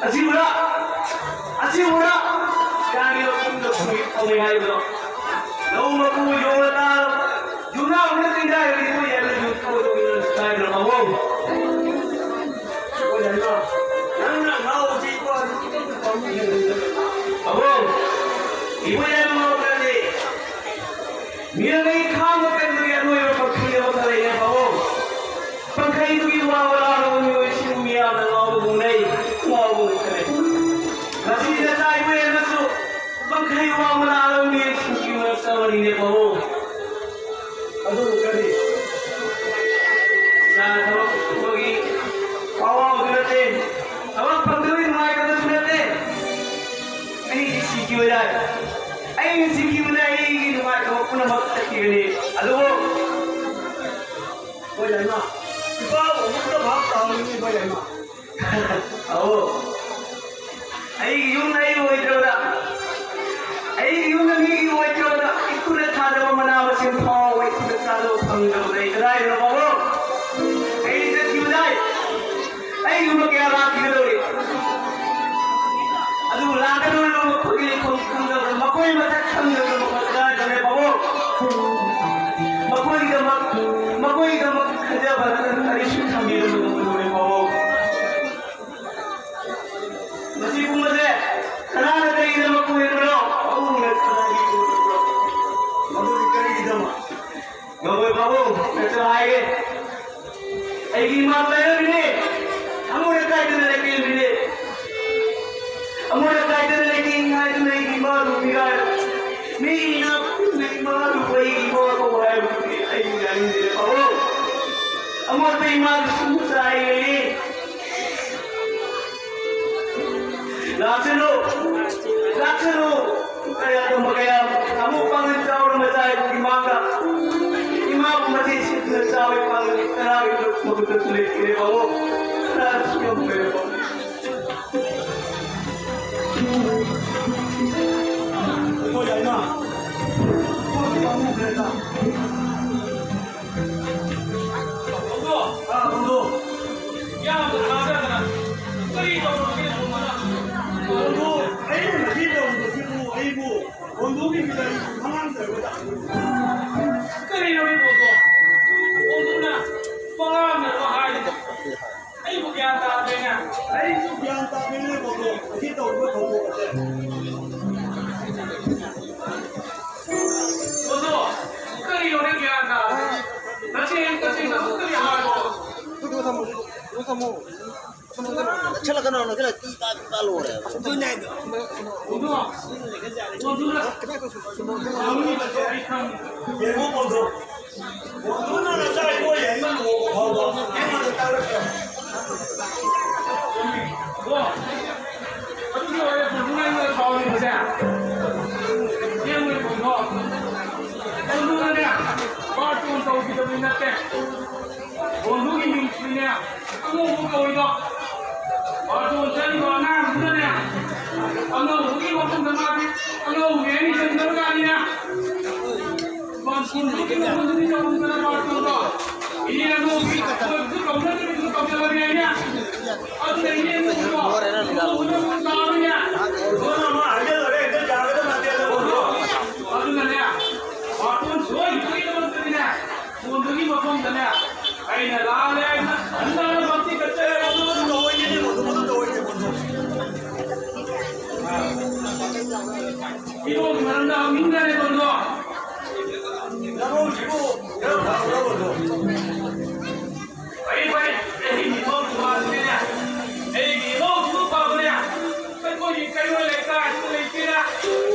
ꯑꯁꯤꯕꯨꯔꯥ? ꯑꯁꯤꯕꯨꯔꯥ? ꯀꯥꯡꯒꯤ ꯃꯈꯨꯝꯗ ꯈꯨꯃꯤꯠ ꯐꯝꯃꯤ ꯍꯥꯏꯕꯗꯣ? ꯂꯧ ꯃꯀꯨ ꯌꯣꯡꯅ ꯇꯥꯔꯕ ꯌꯨꯝꯅꯥꯎꯅ ꯆꯤꯡꯗꯥꯏꯔꯤꯕ ꯌꯥꯝꯅ ꯌꯨꯝꯊꯣꯛꯇꯨꯅ ꯁꯥꯏꯕ꯭ꯔꯥ ꯃꯑꯣꯡ? ꯅꯪꯅ ꯉꯥꯎꯕꯁꯤ ꯏꯕꯣ ꯑꯗꯨ ꯈꯤꯇꯪ ꯄꯥꯝꯃꯤ꯫ ꯃꯑꯣꯡ? ꯏꯕꯣ ꯌꯥꯝ ꯉꯥꯎꯕ꯭ꯔꯅꯦ? ꯃꯤꯑꯣꯏꯕꯒꯤ ꯈꯥꯡꯕ ꯀꯟꯕꯒꯤ ꯑꯔꯣꯏꯕ ꯄꯥꯡꯈꯩ ꯑꯃꯈꯛ ꯂꯩꯔꯦ ꯄꯥꯕꯨꯡ꯫ ꯄꯥꯡꯈꯩꯗꯨꯒꯤ ꯋꯥ ꯃꯅꯥꯗꯕ ꯃꯤꯑꯣꯏꯁꯤꯡ ꯃꯤꯌꯥꯝꯅ ꯉꯥꯎꯕꯒꯨꯝ ꯂꯩ, ꯉꯥꯎꯕꯒꯨꯝ ꯈꯜꯂꯦ꯫ ꯉꯁꯤ ꯅꯆꯥ ꯏꯕꯣꯌꯥꯏꯃꯁꯨ ꯄꯥꯡꯈꯩ ꯋꯥ ꯃꯅꯥꯗꯕ ꯃꯤꯑꯣꯏꯁꯤꯡꯒꯤ ꯃꯔꯛꯇ ꯑꯃꯅꯤꯅꯦ ꯄꯥꯕꯨꯡ꯫ ꯑꯗꯨꯕꯨ ꯀꯔꯤ? ꯏꯁꯥꯅ ꯊꯕꯛ ꯁꯨꯕꯒꯤ ꯑꯋꯥꯕꯁꯨ ꯅꯠꯇꯦ, ꯊꯕꯛ ꯐꯪꯗꯕꯒꯤ ꯅꯨꯡꯉꯥꯏꯇꯕꯁꯨ ꯅꯠꯇꯦ꯫ ꯑꯩꯗꯤ ꯁꯤꯈꯤꯕ ꯌꯥꯏ꯫ ꯑꯩꯅ ꯁꯤꯈꯤꯕꯗ ꯑꯩꯒꯤ ꯅꯨꯡꯉꯥꯏꯇꯕ ꯄꯨꯝꯅꯃꯛ ꯆꯠꯈꯤꯒꯅꯤ꯫ ꯑꯗꯨꯕꯨ ꯍꯣꯏ, ꯌꯥꯏꯃ꯫ ꯏꯄꯥꯕꯨ ꯑꯃꯨꯛꯇ ꯚꯥꯞ ꯇꯥꯍꯟꯅꯤꯡꯉꯤ, ꯍꯣꯏ, ꯌꯥꯏꯃ꯫ ꯑꯧ꯫ ꯑꯩꯒꯤ ꯌꯨꯝꯗ ꯑꯩ ꯑꯣꯏꯗ꯭ꯔꯕꯗ, ꯑꯩꯒꯤ ꯌꯨꯝꯗ ꯃꯤꯒꯤ ꯑꯣꯏꯗ꯭ꯔꯕꯗ, ꯏꯈꯨꯠꯅ ꯊꯥꯖꯕ ꯃꯅꯥ ꯃꯁꯤꯡ ꯐꯥꯎꯕ ꯑꯩ ꯈꯨꯗꯛ ꯆꯥꯗꯕ ꯐꯪꯗꯕ ꯂꯩ꯫ ꯀꯗꯥꯏꯗꯅꯣ ꯄꯥꯕꯨꯡ? ꯑꯩ ꯆꯠꯈꯤꯕꯗꯥꯏ ꯑꯩꯒꯨꯝꯕ ꯀꯌꯥ ꯂꯥꯛꯈꯤꯒꯗꯧꯔꯤ꯫ ꯑꯗꯨꯕꯨ ꯂꯥꯛꯀꯗꯧꯔꯤꯕ ꯃꯈꯣꯏꯒꯤ ꯂꯩꯐꯝ ꯈꯪꯗꯕ, ꯃꯈꯣꯏ ꯃꯁꯛ ꯈꯪꯗꯕ ꯃꯈꯣꯏ ꯀꯗꯥꯏꯗꯅꯣ ꯄꯥꯕꯨꯡ? ꯃꯈꯣꯏꯒꯤꯗꯃꯛ, ꯃꯈꯣꯏꯒꯤꯗꯃꯛ ꯈꯟꯖꯕ ꯅꯠꯇꯅ ꯀꯔꯤꯁꯨ ꯊꯝꯕꯤꯔꯝꯗꯕ ꯃꯈꯣꯏ ꯄꯥꯕꯨꯡ꯫ ꯃꯁꯤ ꯄꯨꯝꯕꯁꯦ ꯀꯅꯥꯅ ꯀꯔꯤꯒꯤꯗꯃꯛ ꯄꯨꯔꯤꯕꯅꯣ? ꯄꯥꯕꯨꯡꯅ ꯀꯅꯥꯒꯤ ꯄꯨꯔꯤꯕꯅꯣ? ꯃꯗꯨꯗꯤ ꯀꯔꯤꯒꯤꯗꯃꯛ? ꯉꯝꯃꯣꯏ ꯄꯥꯕꯨꯡ, ꯅꯠꯇ꯭ꯔ ꯍꯥꯏꯒꯦ꯫ ꯑꯩꯒꯤ ꯏꯃꯥ ꯂꯩꯔꯝꯃꯤꯅꯦ꯫ ꯑꯃꯣꯠ ꯑꯀꯥꯏꯗꯅ ꯂꯩꯔꯝꯃꯤꯅꯦ꯫ ꯑꯃꯣꯠ ꯑꯀꯥꯏꯗꯅ ꯂꯩꯇꯦꯡ ꯍꯥꯏꯗꯨꯅ ꯑꯩꯒꯤ ꯏꯃꯥꯕꯨ ꯃꯤꯔꯥꯏꯔ-, ꯃꯤ ꯏꯅꯥꯛ ꯈꯨꯟꯕ ꯏꯃꯥꯗꯨꯕꯨ ꯑꯩꯒꯤ ꯏꯃꯥ ꯀꯧ ꯍꯥꯏꯕꯗꯨꯗꯤ ꯑꯩ ꯌꯥꯅꯤꯡꯗꯦ ꯄꯥꯕꯨꯡ꯫ ꯑꯃꯣꯠꯄ ꯏꯃꯥꯗꯨꯁꯨ ꯆꯥꯏ ꯂꯩꯔꯤ꯫ ꯂꯥꯛꯁꯅꯨ, ꯂꯥꯛꯁꯅꯨ꯫ ꯀꯌꯥ ꯇꯝꯕ ꯀꯌꯥ, ꯊꯃꯨ ꯄꯥꯡꯒꯜ ꯆꯥꯎꯔ ꯃꯆꯥ ꯏꯕꯨꯡꯒꯤ ꯃꯥꯡꯗ ꯏꯃꯥꯕꯨ ꯃꯇꯦꯛ ꯁꯤꯠꯇꯨꯅ ꯆꯥꯕ ꯄꯥꯡꯒꯜ ꯀꯅꯥꯒꯤ ꯃꯈꯨꯠꯇꯁꯨ ꯂꯩꯇꯦ ꯄꯥꯕꯨꯡ꯫ ꯀꯅꯥꯗꯁꯨ ꯉꯝꯈ꯭ꯔꯦ ꯄꯥꯕꯨꯡ꯫ ꯍꯣꯏ, ꯌꯥꯏꯃ꯫ ꯄꯥꯕꯨꯡ ꯄꯥꯝꯃꯨꯈ꯭ꯔꯦꯗ꯫ ꯍꯧꯗꯣꯛ! ꯑꯥ, ꯍꯧꯗꯣꯛ! ꯌꯥꯝꯅ ꯊꯥꯖꯗꯅ ꯀꯔꯤ ꯇꯧꯔꯒꯦ ꯍꯧꯗꯣꯛꯅ? ꯍꯧꯗꯣꯛ! ꯑꯩꯅ ꯉꯁꯤ ꯇꯧꯔꯤꯕꯁꯤꯕꯨ ꯑꯩꯕꯨ ꯍꯧꯗꯣꯛꯀꯤ ꯃꯤꯗ ꯑꯩꯕꯨ ꯃꯉꯥꯡ ꯇꯧꯔꯒ ꯀꯔꯤꯅꯣ ꯍꯧꯗꯣꯛ? ꯍꯧꯗꯣꯛꯅ ꯃꯉꯥꯡꯅ ꯍꯥꯏꯔꯤꯗꯣ? ꯑꯩꯕꯨ ꯒ꯭ꯌꯥꯟ ꯇꯥꯗ꯭ꯔꯦꯅꯦ꯫ ꯑꯩꯁꯨ ꯒ꯭ꯌꯥꯟ ꯇꯥꯗ꯭ꯔꯦꯅꯦ ꯕꯣꯟꯗꯣ꯫ ꯑꯁꯤ ꯇꯧꯔꯤꯕ ꯊꯧꯗꯣꯛ ꯑꯁꯦ꯫ ꯕꯣꯟꯗꯣ, ꯀꯔꯤꯅꯣꯅꯦ ꯒ꯭ꯌꯥꯟ ꯇꯥꯗ꯭ꯔꯦ? ꯅꯆꯦ, ꯅꯆꯦ, ꯅꯆꯦ ꯀꯔꯤ ꯍꯥꯏꯕ꯭ꯔꯣ? ꯁꯤꯗ ꯊꯝꯃꯣ, ꯁꯤꯗ ꯊꯝꯃꯣ꯫ ꯅꯛꯁꯜꯂꯛꯀꯅꯣ, ꯅꯛꯁꯜꯂꯛ-, ꯇꯤ ꯇꯥ, ꯇꯤ ꯇꯥ ꯂꯣꯏꯔꯦ꯫ ꯑꯗꯨꯅꯦ ꯍꯥꯏꯗꯣ꯫ ꯕꯣꯟꯗꯣ, ꯕꯣꯟꯗꯣ, ꯈꯤꯇꯪ ꯇꯧꯁꯜꯂꯣ꯫ ꯕꯣꯟꯗꯣ, ꯑꯩ ꯈꯪꯉꯤ꯫ ꯌꯦꯡꯉꯣ ꯕꯣꯟꯗꯣ꯫ ꯕꯣꯟꯗꯨꯅ ꯅꯆꯥ ꯏꯕꯣꯏ ꯑꯃ ꯂꯨꯍꯣꯡꯕ ꯐꯥꯎꯕ ꯑꯩꯉꯣꯟꯗ ꯇꯥꯛꯂꯛꯇ꯭ꯔꯕ꯫ ꯑꯣ, ꯑꯗꯨꯒꯤ ꯑꯣꯏꯔꯦ ꯕꯣꯟꯗꯨꯅ ꯑꯩꯉꯣꯟꯗ ꯁꯥꯎꯔꯤꯕꯁꯦ꯫ ꯌꯦꯡꯉꯨꯅꯦ ꯕꯣꯟꯗꯣ꯫ ꯕꯣꯟꯗꯨꯅꯅꯦ, ꯕꯥꯔꯇꯣꯟ ꯇꯧꯈꯤꯗꯕꯗꯤ ꯅꯠꯇꯦ꯫ ꯕꯣꯟꯗꯨꯒꯤ ꯃꯤꯡꯁꯤꯅꯦ, ꯑꯉꯧꯕ ꯀꯧꯏꯗꯣ꯫ ꯕꯥꯔꯇꯣꯟ ꯆꯠꯂꯤꯕ ꯑꯉꯥꯡꯗꯨꯅꯅꯦ, ꯑꯉꯧꯕꯒꯤ ꯃꯐꯝꯗ ꯃꯥꯗꯤ ꯑꯉꯧꯕ ꯍꯦꯛ ꯆꯪꯗꯕ ꯖꯥꯠꯅꯤꯅꯦ꯫ ꯕꯥꯔꯇꯣꯟ ꯑꯗꯨꯅꯅꯦ, ꯕꯥꯔꯇꯣꯟ ꯁꯣꯏꯈꯤꯕꯒꯤꯗꯃꯛꯇꯗꯤꯅꯦ, ꯐꯣꯟꯗꯨꯒꯤ ꯃꯐꯝꯗꯅꯦ, ꯑꯩꯅ ꯂꯥꯜꯂꯦ ꯍꯥꯏꯅ ꯍꯟꯅ ꯍꯟꯅ ꯃꯛꯇꯤ ꯀꯠꯆꯔꯦ꯫ ꯃꯗꯨ ꯇꯧꯑꯣꯏꯗꯦꯅꯦ, ꯃꯗꯨ, ꯃꯗꯨ ꯇꯧꯑꯣꯏꯗꯦ, ꯃꯗꯨ꯫ ꯏꯔꯣꯜꯒꯤ ꯃꯔꯝꯗ ꯍꯪꯅꯤꯡꯗ꯭ꯔꯦ, ꯃꯗꯨ꯫ ꯅꯔꯣꯜꯁꯤꯕꯨ ꯈꯔ ꯐꯕ꯭ꯔꯥ, ꯃꯗꯨ? ꯐꯩ, ꯐꯩ꯫ ꯑꯩꯒꯤ ꯏꯃꯧ ꯅꯨꯄꯥꯗꯨꯅꯦ, ꯑꯩꯒꯤ ꯏꯃꯧꯁꯤꯕꯨ ꯐꯕꯅꯦ꯫ ꯑꯩꯈꯣꯏꯒꯤ ꯀꯩꯔꯣꯜ ꯂꯩꯀꯥꯏꯁꯤꯗ ꯂꯩꯇꯦꯅ꯫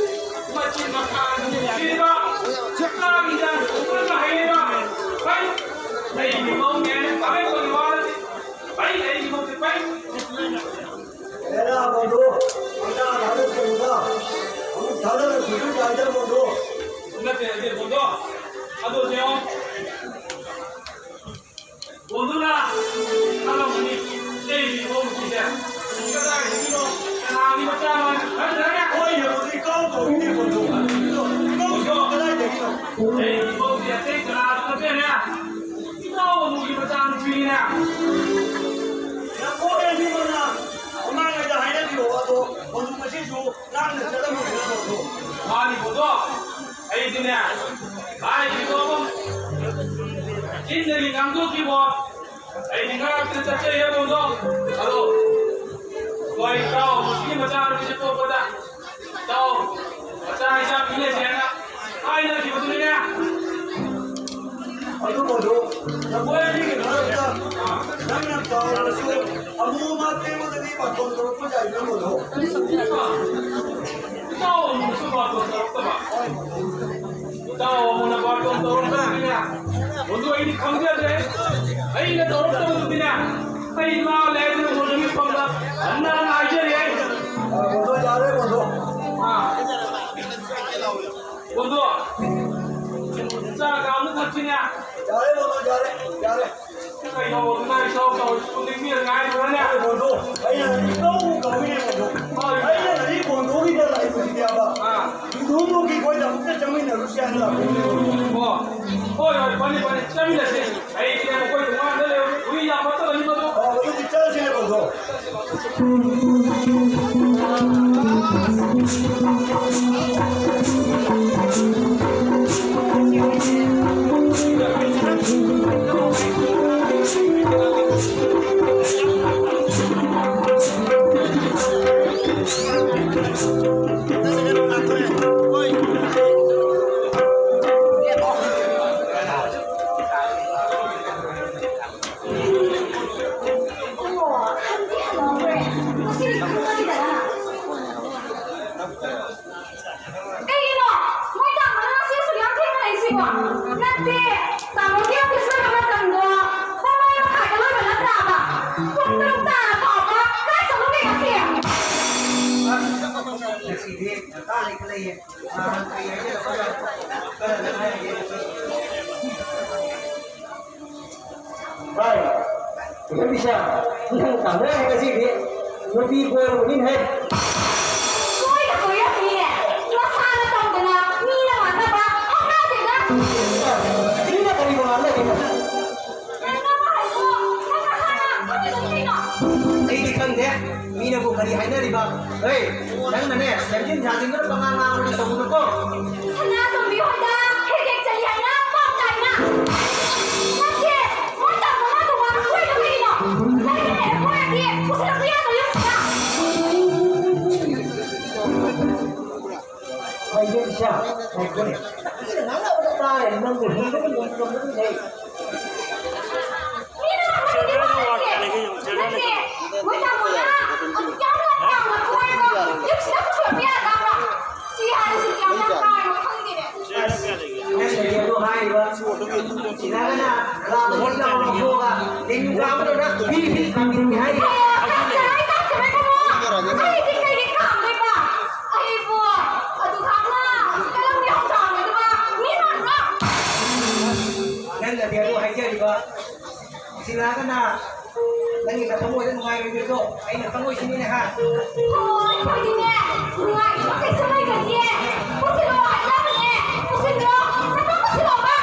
ꯃꯆꯤꯟ ꯃꯈꯥ ꯅꯨꯡꯁꯤꯕ, ꯆꯥꯛ ꯏꯟꯖꯥꯡ ꯊꯣꯡꯕꯒ ꯍꯩꯕ꯫ ꯐꯩ, ꯑꯩꯒꯤ ꯏꯃꯧꯅꯦꯅ ꯊꯥꯒꯠꯄꯒꯤ ꯋꯥ ꯅꯠꯇꯦ꯫ ꯐꯩ, ꯑꯩꯒꯤ ꯏꯃꯧꯁꯦ ꯐꯩ꯫ ꯑꯦꯔꯥ, ꯕꯣꯟꯗꯣ, ꯄꯪꯊꯥ ꯊꯥꯒꯠꯀꯅꯨꯗ꯫ ꯑꯃꯨꯛ ꯊꯥꯒꯠꯂꯛꯄꯁꯨ ꯌꯥꯏꯗ, ꯕꯣꯟꯗꯣ꯫ ꯅꯠꯇꯦ, ꯅꯠꯇꯦ, ꯕꯣꯟꯗꯣ꯫ ꯑꯗꯣ ꯌꯦꯡꯉꯣ꯫ ꯕꯣꯟꯗꯨꯅ ꯈꯜꯂꯝꯒꯅꯤ, "ꯑꯩꯒꯤ ꯏꯃꯧ ꯅꯨꯄꯤꯁꯦ ꯀꯗꯥꯏꯗꯒꯤꯅꯣ, ꯀꯅꯥꯒꯤ ꯃꯆꯥꯅꯣ?" ꯍꯥꯏꯅ ꯈꯟꯖꯔꯦ꯫ ꯍꯣꯏꯅꯦ, ꯍꯧꯖꯤꯛ ꯏꯀꯥꯎ ꯀꯧꯏꯅꯦ ꯕꯣꯟꯗꯣ꯫ ꯏꯃꯧꯁꯤꯕꯨ ꯀꯗꯥꯏꯗꯒꯤꯅꯣ? ꯑꯩꯒꯤ ꯏꯃꯧꯁꯦ ꯑꯇꯩ ꯀꯅꯥꯁꯨ ꯅꯠꯇꯦꯅꯦ, ꯏꯃꯧ ꯑꯃꯨꯒꯤ ꯃꯆꯥꯅꯨꯄꯤꯅꯤꯅꯦ꯫ ꯅꯀꯣꯛ ꯑꯅꯤꯃꯛꯅ ꯃꯃꯥꯡꯉꯩꯗ ꯍꯥꯏꯅꯕꯤꯔꯣ, ꯑꯗꯣ ꯕꯣꯟꯗꯨ ꯉꯁꯤꯁꯨ ꯂꯥꯡꯅ ꯆꯠꯂꯝꯃꯤꯗꯅ ꯕꯣꯟꯗꯣ꯫ ꯃꯥꯅꯤ ꯕꯣꯟꯗꯣ, ꯑꯩꯗꯤꯅꯦ, ꯍꯥꯏꯔꯤꯕ ꯆꯤꯟꯗꯒꯤ ꯉꯥꯡꯊꯣꯛꯈꯤꯕ ꯑꯩꯗꯤ ꯉꯥꯛꯇ ꯆꯠꯆꯩꯌꯦ ꯕꯣꯟꯗꯣ꯫ ꯑꯗꯣ ꯑꯩꯈꯣꯏ ꯏꯇꯥꯎ ꯃꯁꯤꯒꯤ ꯃꯆꯥꯅꯨꯄꯤꯁꯦ ꯄꯣꯛꯄꯗ ꯏꯇꯥꯎ ꯃꯆꯥ ꯏꯆꯥ ꯄꯤꯔꯁꯦꯅ ꯍꯥꯏꯅꯈꯤꯕꯗꯨꯅꯤꯅꯦ꯫ ꯑꯗꯨ ꯕꯣꯟꯗꯣ, ꯅꯈꯣꯏ ꯑꯅꯤꯒꯤ ꯃꯔꯛꯇ ꯅꯪꯅ ꯆꯥꯎꯔꯕꯁꯨ ꯑꯃꯨ ꯑꯃ ꯇꯦꯡꯕꯗꯗꯤ ꯕꯥꯔꯇꯣꯟ ꯇꯧꯔꯛꯄ ꯌꯥꯏꯗꯅ ꯕꯣꯟꯗꯣ꯫ ꯏꯇꯥꯎ ꯑꯃꯨꯛꯁꯨ ꯕꯥꯔꯇꯣꯟ ꯇꯧꯔꯛꯇꯕ꯫ ꯏꯇꯥꯎ ꯑꯃꯨꯛꯅ ꯕꯥꯔꯇꯣꯟ ꯇꯧꯔꯛꯇꯕꯅꯤꯅꯦ꯫ ꯕꯣꯟꯗꯣ ꯑꯩꯗꯤ ꯈꯪꯖꯗ꯭ꯔꯦ꯫ ꯑꯩꯅ ꯇꯧꯔꯛꯇꯕꯗꯨꯗꯤꯅꯦ, ꯑꯩ ꯏꯃꯥ ꯂꯩꯔꯗꯅ ꯕꯣꯟꯗꯣꯒꯤ ꯃꯐꯝꯗ ꯍꯟꯅ ꯍꯟꯅ ꯍꯥꯏꯖꯔꯤ ꯑꯩ꯫ ꯑ, ꯕꯣꯟꯗꯣ ꯌꯥꯔꯦ, ꯕꯣꯟꯗꯣ꯫ ꯑꯥ꯫ ꯕꯣꯟꯗꯣ, ꯆꯥ ꯀꯥ ꯑꯃ ꯊꯛꯁꯤꯅꯦ꯫ ꯌꯥꯔꯦ, ꯕꯣꯟꯗꯣ, ꯌꯥꯔꯦ, ꯌꯥꯔꯦ꯫ ꯀꯩꯅꯣ, ꯕꯣꯟꯗꯣ, ꯅꯪ ꯏꯁꯧ ꯇꯧꯔꯤꯁꯤꯕꯨ ꯅꯤꯡꯕꯤꯔ ꯉꯥꯏꯔꯤꯕ꯭ꯔꯥꯅꯦ? ꯑꯦ, ꯕꯣꯟꯗꯣ, ꯑꯩꯅ ꯏꯀꯧ ꯀꯧꯏꯅꯦ, ꯕꯣꯟꯗꯣ꯫ ꯍꯣꯏ꯫ ꯑꯩꯅ ꯍꯧꯖꯤꯛ ꯕꯣꯟꯗꯣꯒꯤꯗ ꯂꯥꯛꯏꯕꯁꯤꯗꯤꯕ꯫ ꯑꯥ꯫ ꯂꯨꯍꯣꯡꯕꯒꯤ ꯑꯩꯈꯣꯏꯗ ꯑꯃꯨꯛꯇ ꯆꯪꯃꯤꯟꯅꯔꯨꯁꯤ ꯍꯥꯏꯅ ꯂꯥꯛꯄꯅꯦ, ꯕꯣꯟꯗꯣ꯫ ꯑꯣ꯫ ꯍꯣꯏ, ꯍꯣꯏ, ꯐꯅꯤ, ꯐꯅꯤ, ꯆꯠꯃꯤꯟꯅꯁꯤ꯫ ꯑꯩ ꯃꯈꯣꯏ ꯇꯣꯉꯥꯟꯅ ꯂꯩꯔꯝꯃꯤ꯫ ꯍꯨꯏ ꯌꯥꯝ ꯐꯠꯇꯕꯅꯤ ꯃꯗꯨ꯫ ꯑꯣ, ꯑꯗꯨꯗꯤ ꯆꯠꯂꯁꯤꯅꯦ, ꯕ꯭ꯔꯣ꯫ ꯀꯩꯒꯤꯅꯣ? ꯃꯣꯏ ꯇꯥꯃꯣꯅ ꯉꯁꯤ ꯑꯁꯨꯛ ꯌꯥꯝ ꯊꯦꯡꯅ ꯂꯥꯛꯏꯁꯤꯕꯣ? ꯅꯠꯇꯦ, ꯇꯥꯃꯣꯒꯤ ꯑꯣꯐꯤꯁ ꯂꯣꯏꯕ ꯃꯇꯝꯗꯣ ꯄꯨꯡ ꯃꯔꯤ ꯃꯈꯥꯏꯗ ꯂꯣꯏꯕ ꯅꯠꯇ꯭ꯔꯥꯕ? ꯄꯨꯡ ꯇꯔꯨꯛ ꯇꯥꯔ ꯐꯥꯎꯕ ꯀꯥꯏ ꯆꯠꯂꯨꯒꯦ ꯉꯁꯤ? ꯉꯁꯤꯗꯤ ꯉꯟꯇꯥ ꯂꯩꯈꯠꯂꯛꯏꯌꯦ꯫ ꯅꯍꯥꯟ ꯀꯩ ꯍꯥꯏꯖꯔꯛꯄ ꯈꯔ ꯍꯥꯏꯔꯒꯦ꯫ ꯚꯥꯏ, ꯏꯆꯟꯕꯤꯁꯥ, ꯅꯪ ꯇꯥꯃꯣ ꯍꯥꯏ ꯉꯁꯤꯗꯤ ꯅꯨꯄꯤ ꯀꯣꯏꯔꯨꯕꯅꯤꯅꯦ꯫ ꯀꯣꯏꯗ ꯀꯣꯏꯔꯛꯄꯅꯤꯅꯦ꯫ ꯅꯁꯥꯅ ꯇꯧꯗꯅ ꯃꯤꯅ ꯉꯥꯡꯅꯕ ꯍꯧꯅꯗꯦꯗ꯫ ꯃꯤꯅ ꯀꯔꯤꯕꯨ ꯉꯥꯡꯅꯒꯦ? ꯉꯥꯡꯅꯕ ꯍꯥꯏꯕꯨ ꯅꯪꯅ ꯍꯥꯟꯅ ꯈꯪꯉꯤꯗꯨꯅꯤ ꯀꯩꯅꯣ꯫ ꯑꯩꯗꯤ ꯈꯪꯗꯦ꯫ ꯃꯤꯅꯕꯨ ꯀꯔꯤ ꯍꯥꯏꯅꯔꯤꯕ? ꯍꯩ, ꯅꯪꯅꯅꯦ, ꯁꯦꯝꯖꯤꯟ ꯁꯥꯖꯤꯟꯗꯨꯅ ꯄꯉꯥꯡ ꯉꯥꯡꯕꯗꯤ ꯇꯧꯒꯅꯨꯀꯣ꯫ ꯁꯅꯥꯇꯣꯝꯕꯤ ꯍꯣꯏꯗ ꯍꯦꯛ ꯍꯦꯛ ꯆꯠꯂꯤ ꯍꯥꯏꯅ ꯄꯥꯎ ꯇꯥꯏꯅ꯫ ꯅꯠꯇꯦ, ꯃꯣꯏ ꯇꯧꯕ ꯃꯥ ꯇꯣꯉꯥꯟꯅ ꯀꯣꯏꯗꯣ ꯀꯩꯒꯤꯅꯣ? ꯂꯩꯔꯦ ꯂꯩꯔꯦ ꯀꯣꯏꯔꯗꯤ ꯄꯨꯁꯤꯜꯂꯛꯄ ꯌꯥꯗ꯭ꯔꯣ ꯌꯨꯝꯁꯤꯗ? ꯍꯩꯌꯦ ꯏꯆꯥ, ꯍꯩꯌꯦ꯫ ꯃꯤꯅ ꯉꯥꯡꯅꯕꯗ ꯇꯥꯔꯦ, ꯅꯪꯕꯨ ꯍꯤꯡꯗꯕ ꯂꯣꯟ ꯆꯨꯝꯕꯗꯤ ꯂꯩ꯫ ꯃꯤꯅ ꯉꯥꯡꯅꯕꯗꯤ ꯋꯥ ꯂꯩꯇꯦ꯫ ꯅꯠꯇꯦ, ꯃꯣꯏ ꯇꯥꯃꯣꯅ ꯑꯗꯨꯛ ꯌꯥꯝꯅ ꯄꯥꯝꯅ ꯀꯣꯏꯔꯒ ꯌꯨꯝꯁꯤꯗ ꯄꯨꯁꯤꯜꯂꯛꯄ ꯌꯥꯗꯕ꯭ꯔꯥ? ꯁꯤ ꯍꯥꯏꯔꯤꯁꯤ ꯀꯌꯥꯝ ꯌꯥꯝ ꯐꯥꯔꯤꯅꯣ ꯈꯪꯗꯦꯅꯦ꯫ ꯅꯪꯅꯗꯤ ꯑꯗꯨ ꯍꯥꯏꯔꯤꯕ ꯁꯤꯅꯥꯒꯅ ꯂꯥꯛꯑꯒ ꯂꯥꯛꯑꯒ ꯂꯦꯡꯌꯨ ꯀꯥꯕꯗꯧꯅ ꯐꯤ ꯐꯤ ꯀꯥꯝꯕꯤꯔꯝꯒꯦ ꯍꯥꯏꯔꯤꯕ꯫ ꯑꯦ, ꯀꯥꯝꯊꯔꯣꯏ, ꯀꯥꯝꯊꯔꯣꯏ ꯏꯕꯨꯡꯉꯣ꯫ ꯑꯩꯗꯤ ꯀꯩꯒꯤ ꯀꯥꯝꯗꯣꯏꯕ? ꯑꯩꯕꯨ ꯑꯗꯨꯛ ꯌꯥꯝꯅ ꯀꯂꯝꯒꯤ ꯍꯧꯖꯥꯡꯅꯦ ꯑꯗꯨꯒ ꯃꯤ ꯃꯥꯟꯕ꯭ꯔꯣ? ꯅꯪꯅꯗꯤ ꯑꯗꯨ ꯍꯥꯏꯖꯔꯤꯕ ꯁꯤꯂꯥꯒꯅ ꯅꯪꯒꯤ ꯅꯊꯃꯣꯏꯗ ꯅꯨꯡꯉꯥꯏꯔꯣꯏꯗꯣꯏꯗꯣ ꯑꯩꯅ ꯈꯪꯉꯣꯏꯁꯤꯅꯤꯅꯦ, ꯍꯥ? ꯍꯣꯏ, ꯑꯩꯈꯣꯏꯗꯤꯅꯦ, ꯅꯨꯡꯉꯥꯏꯕ ꯀꯩꯁꯨ ꯂꯩꯖꯗꯤꯌꯦ꯫ ꯄꯨꯁꯤꯜꯂꯣ ꯍꯥꯏꯔꯕꯅꯦ, ꯄꯨꯁꯤꯜꯂꯣ, ꯅꯪ ꯄꯨꯁꯤꯜꯂꯣꯕ꯫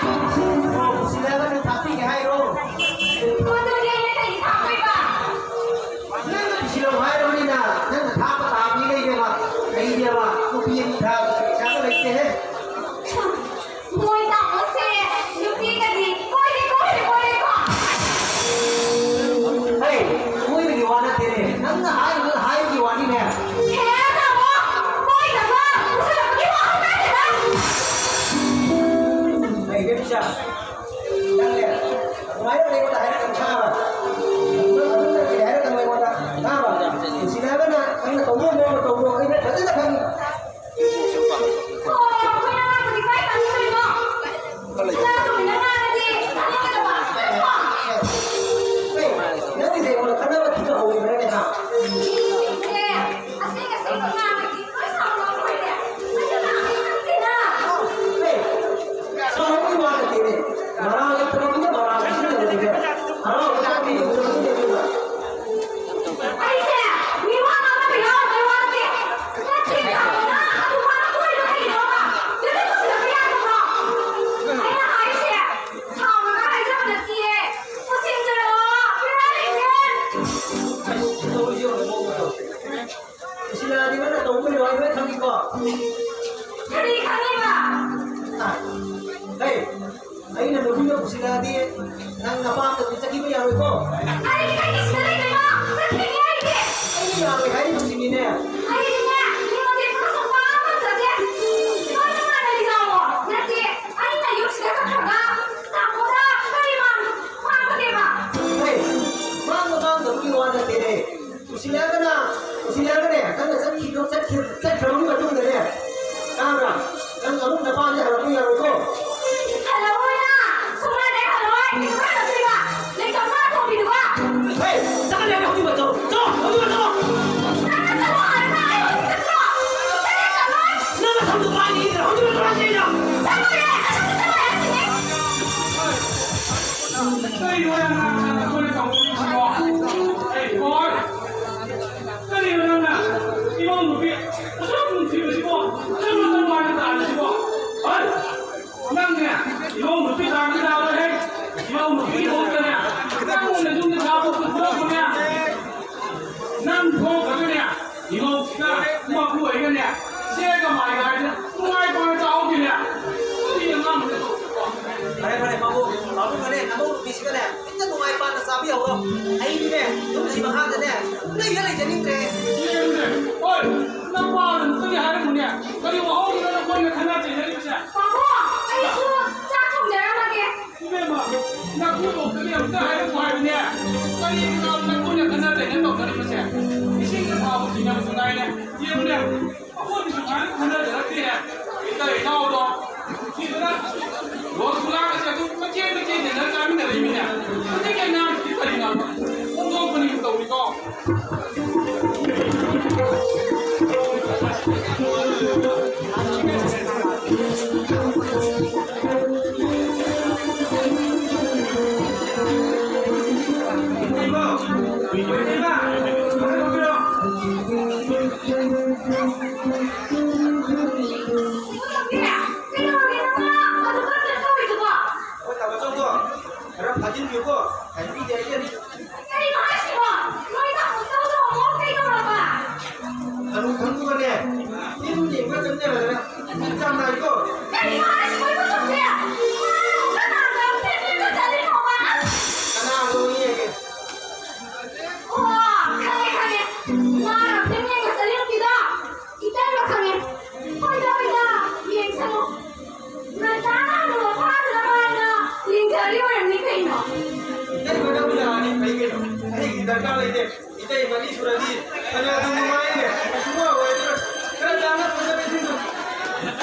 ꯏꯆꯥ, ꯅꯪꯅꯦ ꯑꯗꯨꯃꯥꯏꯅ ꯑꯩꯉꯣꯟꯗ ꯍꯥꯏꯔꯛꯀꯅꯨ, ꯈꯪꯉꯕ? ꯑꯗꯨꯝ, ꯑꯗꯨꯝ ꯅꯠꯇꯦ ꯍꯥꯏꯔꯛꯀꯅꯨ ꯑꯩꯉꯣꯟꯗ, ꯈꯪꯉꯕ? ꯅꯨꯡꯁꯤꯅꯕꯅ ꯅꯪꯅ ꯇꯧꯕ ꯃꯑꯣꯡꯗ ꯇꯧꯕꯗꯣ ꯑꯩꯅ ꯐꯖꯅ ꯈꯪꯉꯤ꯫ ꯑꯣ, ꯑꯩꯈꯣꯏꯅ ꯉꯥꯡꯕꯗꯤ ꯀꯥꯏ ꯈꯪꯉꯤꯅꯣ? ꯏꯆꯥ ꯇꯨꯃꯤꯟꯅ ꯉꯥꯡꯉꯗꯤ ꯇꯥꯅꯤꯡꯒꯗꯕ꯫ ꯑꯦ, ꯅꯪꯒꯤꯁꯦ ꯑꯩꯉꯣꯟꯗ ꯈꯠꯅꯕ ꯊꯤꯕ ꯍꯧꯔꯤꯕ꯭ꯔꯥꯅꯦ, ꯍꯥ? ꯃꯤꯁꯤꯡꯁꯦ ꯑꯁꯦꯡ ꯑꯁꯦꯡꯕ ꯉꯥꯡꯉꯗꯤ ꯂꯣꯏ ꯁꯥꯎꯅꯕ ꯑꯣꯏꯔꯦ꯫ ꯑꯗꯨꯅ ꯑꯩ ꯈꯪꯗꯦꯗ꯫ ꯑꯦ, ꯁꯥꯎꯕꯒꯤ ꯋꯥ ꯅꯠꯇꯦꯅꯦ꯫ ꯃꯔꯥꯜꯒꯤ ꯊꯕꯛꯅꯤꯅ ꯃꯔꯥꯜ ꯄꯤꯁꯤꯟꯅꯕꯅꯤꯅꯦ꯫ ꯍꯔꯥꯎꯕ ꯆꯥꯕꯤꯗꯨ ꯎꯖꯕꯅꯤꯅꯦ ꯑꯗꯨꯒ꯫ ꯑꯩꯁꯦ ꯃꯤꯋꯥ ꯉꯥꯡꯅꯕ ꯌꯥꯎꯔꯝꯕꯩ ꯋꯥ ꯅꯠꯇꯦ꯫ ꯅꯠꯇꯦ, ꯅꯪ ꯑꯗꯨ ꯋꯥ ꯉꯥꯡꯊꯣꯛꯏꯗꯣ ꯀꯩꯒꯤꯅꯣꯕ? ꯅꯨꯃꯤꯠ ꯄꯨꯁꯤꯜꯂꯛꯄ ꯌꯥꯗꯕ꯭ꯔꯣ? ꯑꯩꯅ ꯍꯥꯏꯔꯤꯁꯦ ꯁꯥꯎꯔꯒ ꯍꯥꯏꯖꯕ ꯅꯠꯇꯤꯌꯦ꯫ ꯄꯨꯁꯤꯟꯖꯔꯛꯑꯣ, ꯄꯤꯔꯥ ꯂꯩꯔꯦ꯫ ꯑꯁ, ꯇꯧꯔꯤꯁꯦ ꯌꯦꯡꯉꯨꯅꯦ, ꯃꯑꯣꯡ ꯃꯇꯧ꯫ ꯁꯤꯂꯥꯗꯤ ꯅꯪꯅ ꯇꯧꯕ ꯂꯣꯏ ꯂꯣꯏ ꯈꯪꯉꯤꯀꯣ? ꯀꯔꯤ ꯈꯪꯉꯤꯕ? ꯑ, ꯍꯦ, ꯑꯩꯅ ꯅꯨꯄꯤꯗ ꯄꯨꯁꯤꯜꯂꯛꯑꯗꯤ ꯅꯪ ꯅꯄꯥꯝꯗꯗꯤ ꯆꯠꯈꯤꯕ ꯌꯥꯔꯣꯏꯀꯣ? ꯑꯩ ꯀꯩꯒꯤ ꯁꯤꯗ ꯂꯩꯗꯣꯏꯅꯣ? ꯆꯠꯈꯤꯅꯤ ꯑꯩꯗꯤ꯫ ꯑꯩꯅ ꯌꯥꯔꯣꯏ ꯍꯥꯏꯔꯤꯕꯁꯤꯅꯤꯅꯦ꯫ ꯑꯩꯗꯤꯅꯦ, ꯃꯤꯉꯣꯟꯗ ꯁꯨꯡꯄꯥꯝ ꯄꯥꯝꯖꯗꯦ꯫ ꯂꯣꯏꯅ ꯃꯥꯟꯅꯔꯤ ꯖꯥꯠꯂꯣ? ꯅꯠꯇꯦ, ꯑꯩꯅ ꯌꯨꯝꯁꯤꯗ ꯆꯠꯈ꯭ꯔꯒ ꯇꯥꯃꯣꯗ ꯀꯔꯤ ꯃꯥꯟ-, ꯃꯥꯟꯒꯗꯦꯕ? ꯍꯦ, ꯃꯥꯡꯕ ꯃꯥꯡꯗꯕꯒꯤ ꯋꯥ ꯅꯠꯇꯦꯅꯦ꯫ ꯎꯁꯤꯜꯂꯒꯅ, ꯎꯁꯤꯜꯂꯒꯅꯦ, ꯅꯪꯅ ꯆꯠꯈꯤꯕ, ꯆꯠꯈꯤ-, ꯆꯠꯈ꯭ꯔꯕ ꯃꯇꯨꯡꯗꯅꯦ, ꯇꯥꯕ꯭ꯔꯥ? ꯅꯪ ꯑꯃꯨꯛ ꯅꯄꯥꯝꯗ ꯍꯜꯂꯛꯄ ꯌꯥꯔꯣꯏꯀꯣ? ꯍꯜꯂꯛꯑꯣꯏꯅ! ꯁꯨꯡꯍꯜ ꯍꯦꯛ ꯍꯜꯂꯛꯑꯣꯏ! ꯀꯩꯗꯧꯕꯩ ꯍꯜꯂꯛꯇꯣꯏꯕ? ꯂꯩꯇꯕ ꯉꯥ ꯊꯣꯡꯕꯤꯗꯨꯕ? ꯍꯦ! ꯆꯠꯀꯅꯤ ꯍꯥꯏꯕ ꯍꯧꯖꯤꯛꯃꯛ ꯆꯠꯂꯣ! ꯆꯠꯂꯣ! ꯍꯧꯖꯤꯛꯃꯛ ꯆꯠꯂꯣ! ꯅꯪꯅ ꯆꯠꯂꯣ ꯍꯥꯏꯔꯒ ꯑꯩ ꯍꯧꯖꯤꯛ ꯆꯠꯈ꯭ꯔꯣ? ꯆꯠꯂꯦ ꯆꯠꯂꯣꯏ! ꯅꯪ ꯅꯁꯝꯗꯣ ꯄꯥꯏꯅꯤ ꯏꯗ꯭ꯔꯥ? ꯍꯧꯖꯤꯛꯃꯛ ꯆꯠꯂꯣ ꯍꯥꯏꯁꯤꯅꯦ! ꯆꯠꯂꯣꯏꯌꯦ! ꯑꯩ ꯍꯧꯖꯤꯛ ꯆꯠꯂꯣꯏ ꯍꯥꯏꯁꯤꯅꯦ! ꯀꯩꯅꯣ ꯅꯪꯅ ꯑꯩꯈꯣꯏꯅ ꯇꯧꯗꯣꯏꯁꯤꯕꯣ? ꯑꯩ ꯍꯣꯏ! ꯀꯔꯤꯅꯣ ꯅꯪꯅ ꯏꯃꯧ ꯅꯨꯄꯤ ꯑꯁꯨꯛ ꯅꯨꯡꯁꯤꯕꯁꯤꯕꯣ? ꯆꯠꯂꯣ ꯆꯠꯂꯣ ꯍꯥꯏꯅ ꯇꯥꯜꯂꯤꯁꯤꯕꯣ? ꯍꯣꯏ! ꯅꯪꯅꯦ ꯏꯃꯧ ꯅꯨꯄꯤ ꯇꯥꯟꯕ ꯌꯥꯔꯣꯏꯍꯦ! ꯏꯃꯧ ꯅꯨꯄꯤꯒꯤ ꯃꯍꯨꯠꯇ ꯗꯤ ꯐꯅ ꯑꯗꯨꯝ ꯅꯨꯡꯉꯥꯏꯅꯦ, ꯁꯨꯡꯑꯣꯏ ꯑꯣꯏꯔꯣꯏ꯫ ꯈꯔ ꯇꯥꯅ ꯐꯖꯕꯁꯤꯡꯗꯣ꯫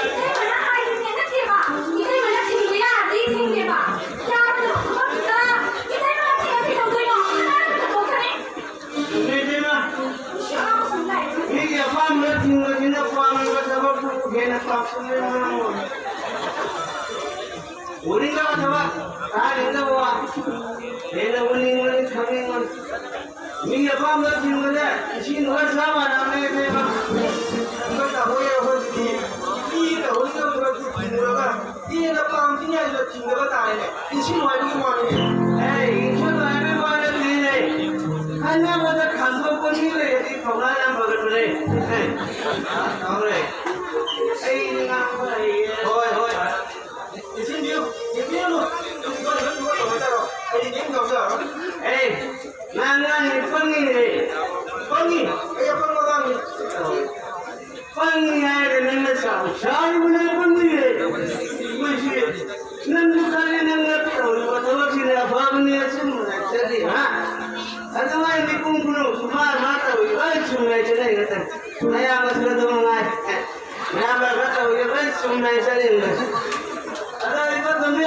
ꯏꯇꯩꯃꯅ ꯍꯥꯏꯔꯤꯅꯦ ꯅꯠꯇꯦꯕ, ꯏꯇꯩꯃꯅ ꯊꯤꯡꯕ ꯌꯥꯔꯗꯤ ꯊꯤꯡꯗꯦꯕ, ꯌꯥꯗꯕ ꯊꯕꯛꯇꯨꯗ ꯏꯇꯩꯃꯅ ꯊꯤꯡꯉ ꯀꯩꯗꯧꯗꯣꯏꯅꯣ? ꯀꯅꯥꯅ ꯐꯖꯊꯣꯛꯈ꯭ꯔꯦ? ꯏꯃꯥ ꯏꯕꯦꯝꯃ, ꯃꯤꯒꯤ ꯑꯄꯥꯝꯕ ꯊꯤꯡꯕꯁꯤꯅ ꯄꯥꯝꯂꯤꯕ ꯊꯕꯛꯇꯨ ꯍꯦꯟꯅ ꯄꯥꯝꯁꯤꯟꯕꯅ ꯃꯔꯝ ꯑꯣꯏ꯫ ꯎꯅꯤꯡꯗꯕ ꯊꯕꯛ, ꯇꯥꯅꯤꯡꯗꯕ ꯋꯥ, ꯍꯦꯟꯅ ꯎꯅꯤꯡꯕꯅꯤ, ꯈꯪꯅꯤꯡꯕꯅꯤ꯫ ꯃꯤ ꯑꯄꯥꯝꯕ ꯊꯤꯡꯕꯗ ꯏꯁꯤꯡꯗꯨꯒ ꯆꯞ ꯃꯥꯟꯅꯕꯅꯦ ꯏꯕꯦꯝꯃ꯫ ꯑꯩꯈꯣꯏ ꯇꯧꯍꯣꯏ ꯑꯩꯈꯣꯏꯒꯤꯗꯤ ꯃꯤ ꯇꯧꯍꯣꯏꯗꯕ ꯊꯕꯛꯇꯤ ꯊꯤꯡꯉꯨꯔꯒ ꯍꯦꯟꯅ ꯄꯥꯝꯈꯤꯅꯤ ꯍꯥꯏꯗꯨꯅ ꯊꯤꯡꯗꯕ ꯇꯥꯔꯦꯅꯦ꯫ ꯏꯁꯤꯡ ꯍꯥꯏꯕꯒꯤ ꯋꯥꯅꯤꯅꯦ꯫ ꯑꯦ, ꯏꯁꯤꯡ ꯍꯥꯏꯕꯒꯤ ꯋꯥ ꯅꯠꯇꯦꯅꯦ꯫ ꯈꯟꯅꯕꯗ ꯈꯟꯗꯣꯛꯄ ꯃꯤ ꯂꯩꯔꯗꯤ ꯊꯧꯅꯥ ꯌꯥꯝ ꯐꯒꯠꯄꯅꯦ꯫ ꯑꯦ, ꯇꯧꯔꯦ꯫ ꯑꯩ ꯉꯥꯡꯕ ꯍꯩꯌꯦ꯫ ꯍꯣꯏ, ꯍꯣꯏ꯫ ꯌꯦꯡꯕꯤꯌꯨ, ꯌꯦꯡꯕꯤꯌꯨ꯫ ꯑꯩꯗꯤ ꯀꯩꯝ ꯇꯧꯖꯔꯣꯏ꯫ ꯑꯦ, ꯅꯪ ꯉꯥꯡꯉꯤ ꯄꯪꯉꯤꯅꯦ꯫ ꯄꯪꯉꯤ? ꯑꯩ ꯑꯄꯪꯕ ꯑꯉꯥꯡꯅꯤ꯫ ꯄꯪꯉꯤ ꯍꯥꯏꯔꯒ ꯅꯪꯅ ꯆꯥꯎ ꯁꯥꯔꯨꯕꯅ ꯄꯪꯉꯤꯅꯦ꯫ ꯃꯣꯏꯁꯤ ꯅꯪꯁꯨ ꯈꯜꯂꯤ ꯅꯪꯅ ꯇꯧꯔꯤꯕ ꯊꯕꯛꯁꯤꯅ ꯑꯐꯕꯅꯤ ꯑꯆꯨꯝꯕ ꯍꯥꯏ ꯆꯠꯂꯤ, ꯍꯥ? ꯑꯗꯨꯃꯥꯏꯅ ꯃꯤꯄꯨꯝ ꯈꯨꯗꯤꯡꯃꯛꯁꯨ ꯃꯥ ꯃꯥ ꯇꯧꯔꯤ ꯂꯣꯏ ꯆꯨꯝꯃꯦ ꯍꯥꯏ ꯆꯠꯅꯩ ꯅꯠꯇ꯭ꯔꯥ? ꯑꯌꯥꯝꯕꯁꯨ ꯑꯗꯨꯝ ꯉꯥꯏ꯫ ꯃꯌꯥꯝꯅ ꯈꯔ ꯇꯧꯔꯤꯁꯦ ꯂꯣꯏ ꯆꯨꯝꯃꯦ ꯆꯠꯂꯤꯕꯅꯦ꯫ ꯑꯗꯣ ꯏꯕꯣ ꯇꯣꯝꯕꯤ,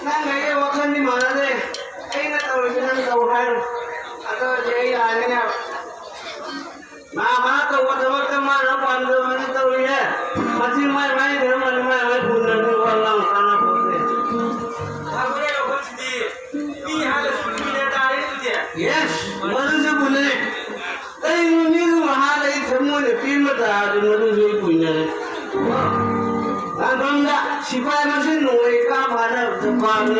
ꯅꯪꯒ ꯑꯩꯒ ꯋꯥꯈꯜꯗꯤ ꯃꯥꯟꯅꯗꯦ꯫ ꯑꯩꯅ ꯇꯧꯔꯤꯁꯦ ꯅꯪ ꯇꯧ ꯍꯥꯏꯔꯣ꯫ ꯑꯗꯣ ꯍꯧꯖꯤꯛ ꯑꯩ ꯂꯥꯛꯑꯒꯦꯅꯦ꯫ ꯃꯥ ꯃꯥ ꯇꯧꯕ ꯊꯕꯛꯇ ꯃꯥꯅ ꯄꯥꯝꯖꯕꯗꯤ ꯇꯧꯔꯤꯌꯦ꯫ ꯃꯁꯤ ꯃꯥꯏ ꯃꯥꯏ ꯙꯔꯃꯅꯤ, ꯃꯥꯏ ꯃꯥꯏ ꯄꯨꯟꯅꯅꯤ, ꯋꯥ ꯉꯥꯡ ꯀꯥꯟꯅꯄꯣꯠꯇꯦ꯫ ꯐꯔꯦ, ꯑꯩꯈꯣꯏꯁꯤꯗꯤ ꯃꯤ ꯍꯥꯠꯂꯁꯨ ꯃꯤꯅ ꯇꯥꯔꯦ ꯑꯗꯨꯗꯤ꯫ ꯌꯦꯁ, ꯃꯗꯨꯁꯨ ꯄꯨꯟꯅꯅꯤ꯫ ꯀꯔꯤꯒꯨꯝꯕ ꯃꯤꯗꯨ ꯃꯍꯥꯛ ꯑꯩ ꯊꯃꯣꯏꯅ ꯄꯦꯟꯕ ꯇꯥꯔꯗꯤ ꯃꯗꯨꯁꯨ ꯑꯩ ꯀꯨꯏꯅꯔꯦ꯫ ꯂꯥꯟꯐꯝꯗ ꯁꯤꯐꯥꯏ ꯃꯁꯦꯟ ꯅꯣꯡꯃꯩ ꯀꯥꯞ ꯐꯥꯅꯕꯗ ꯄꯥꯝꯃꯤ꯫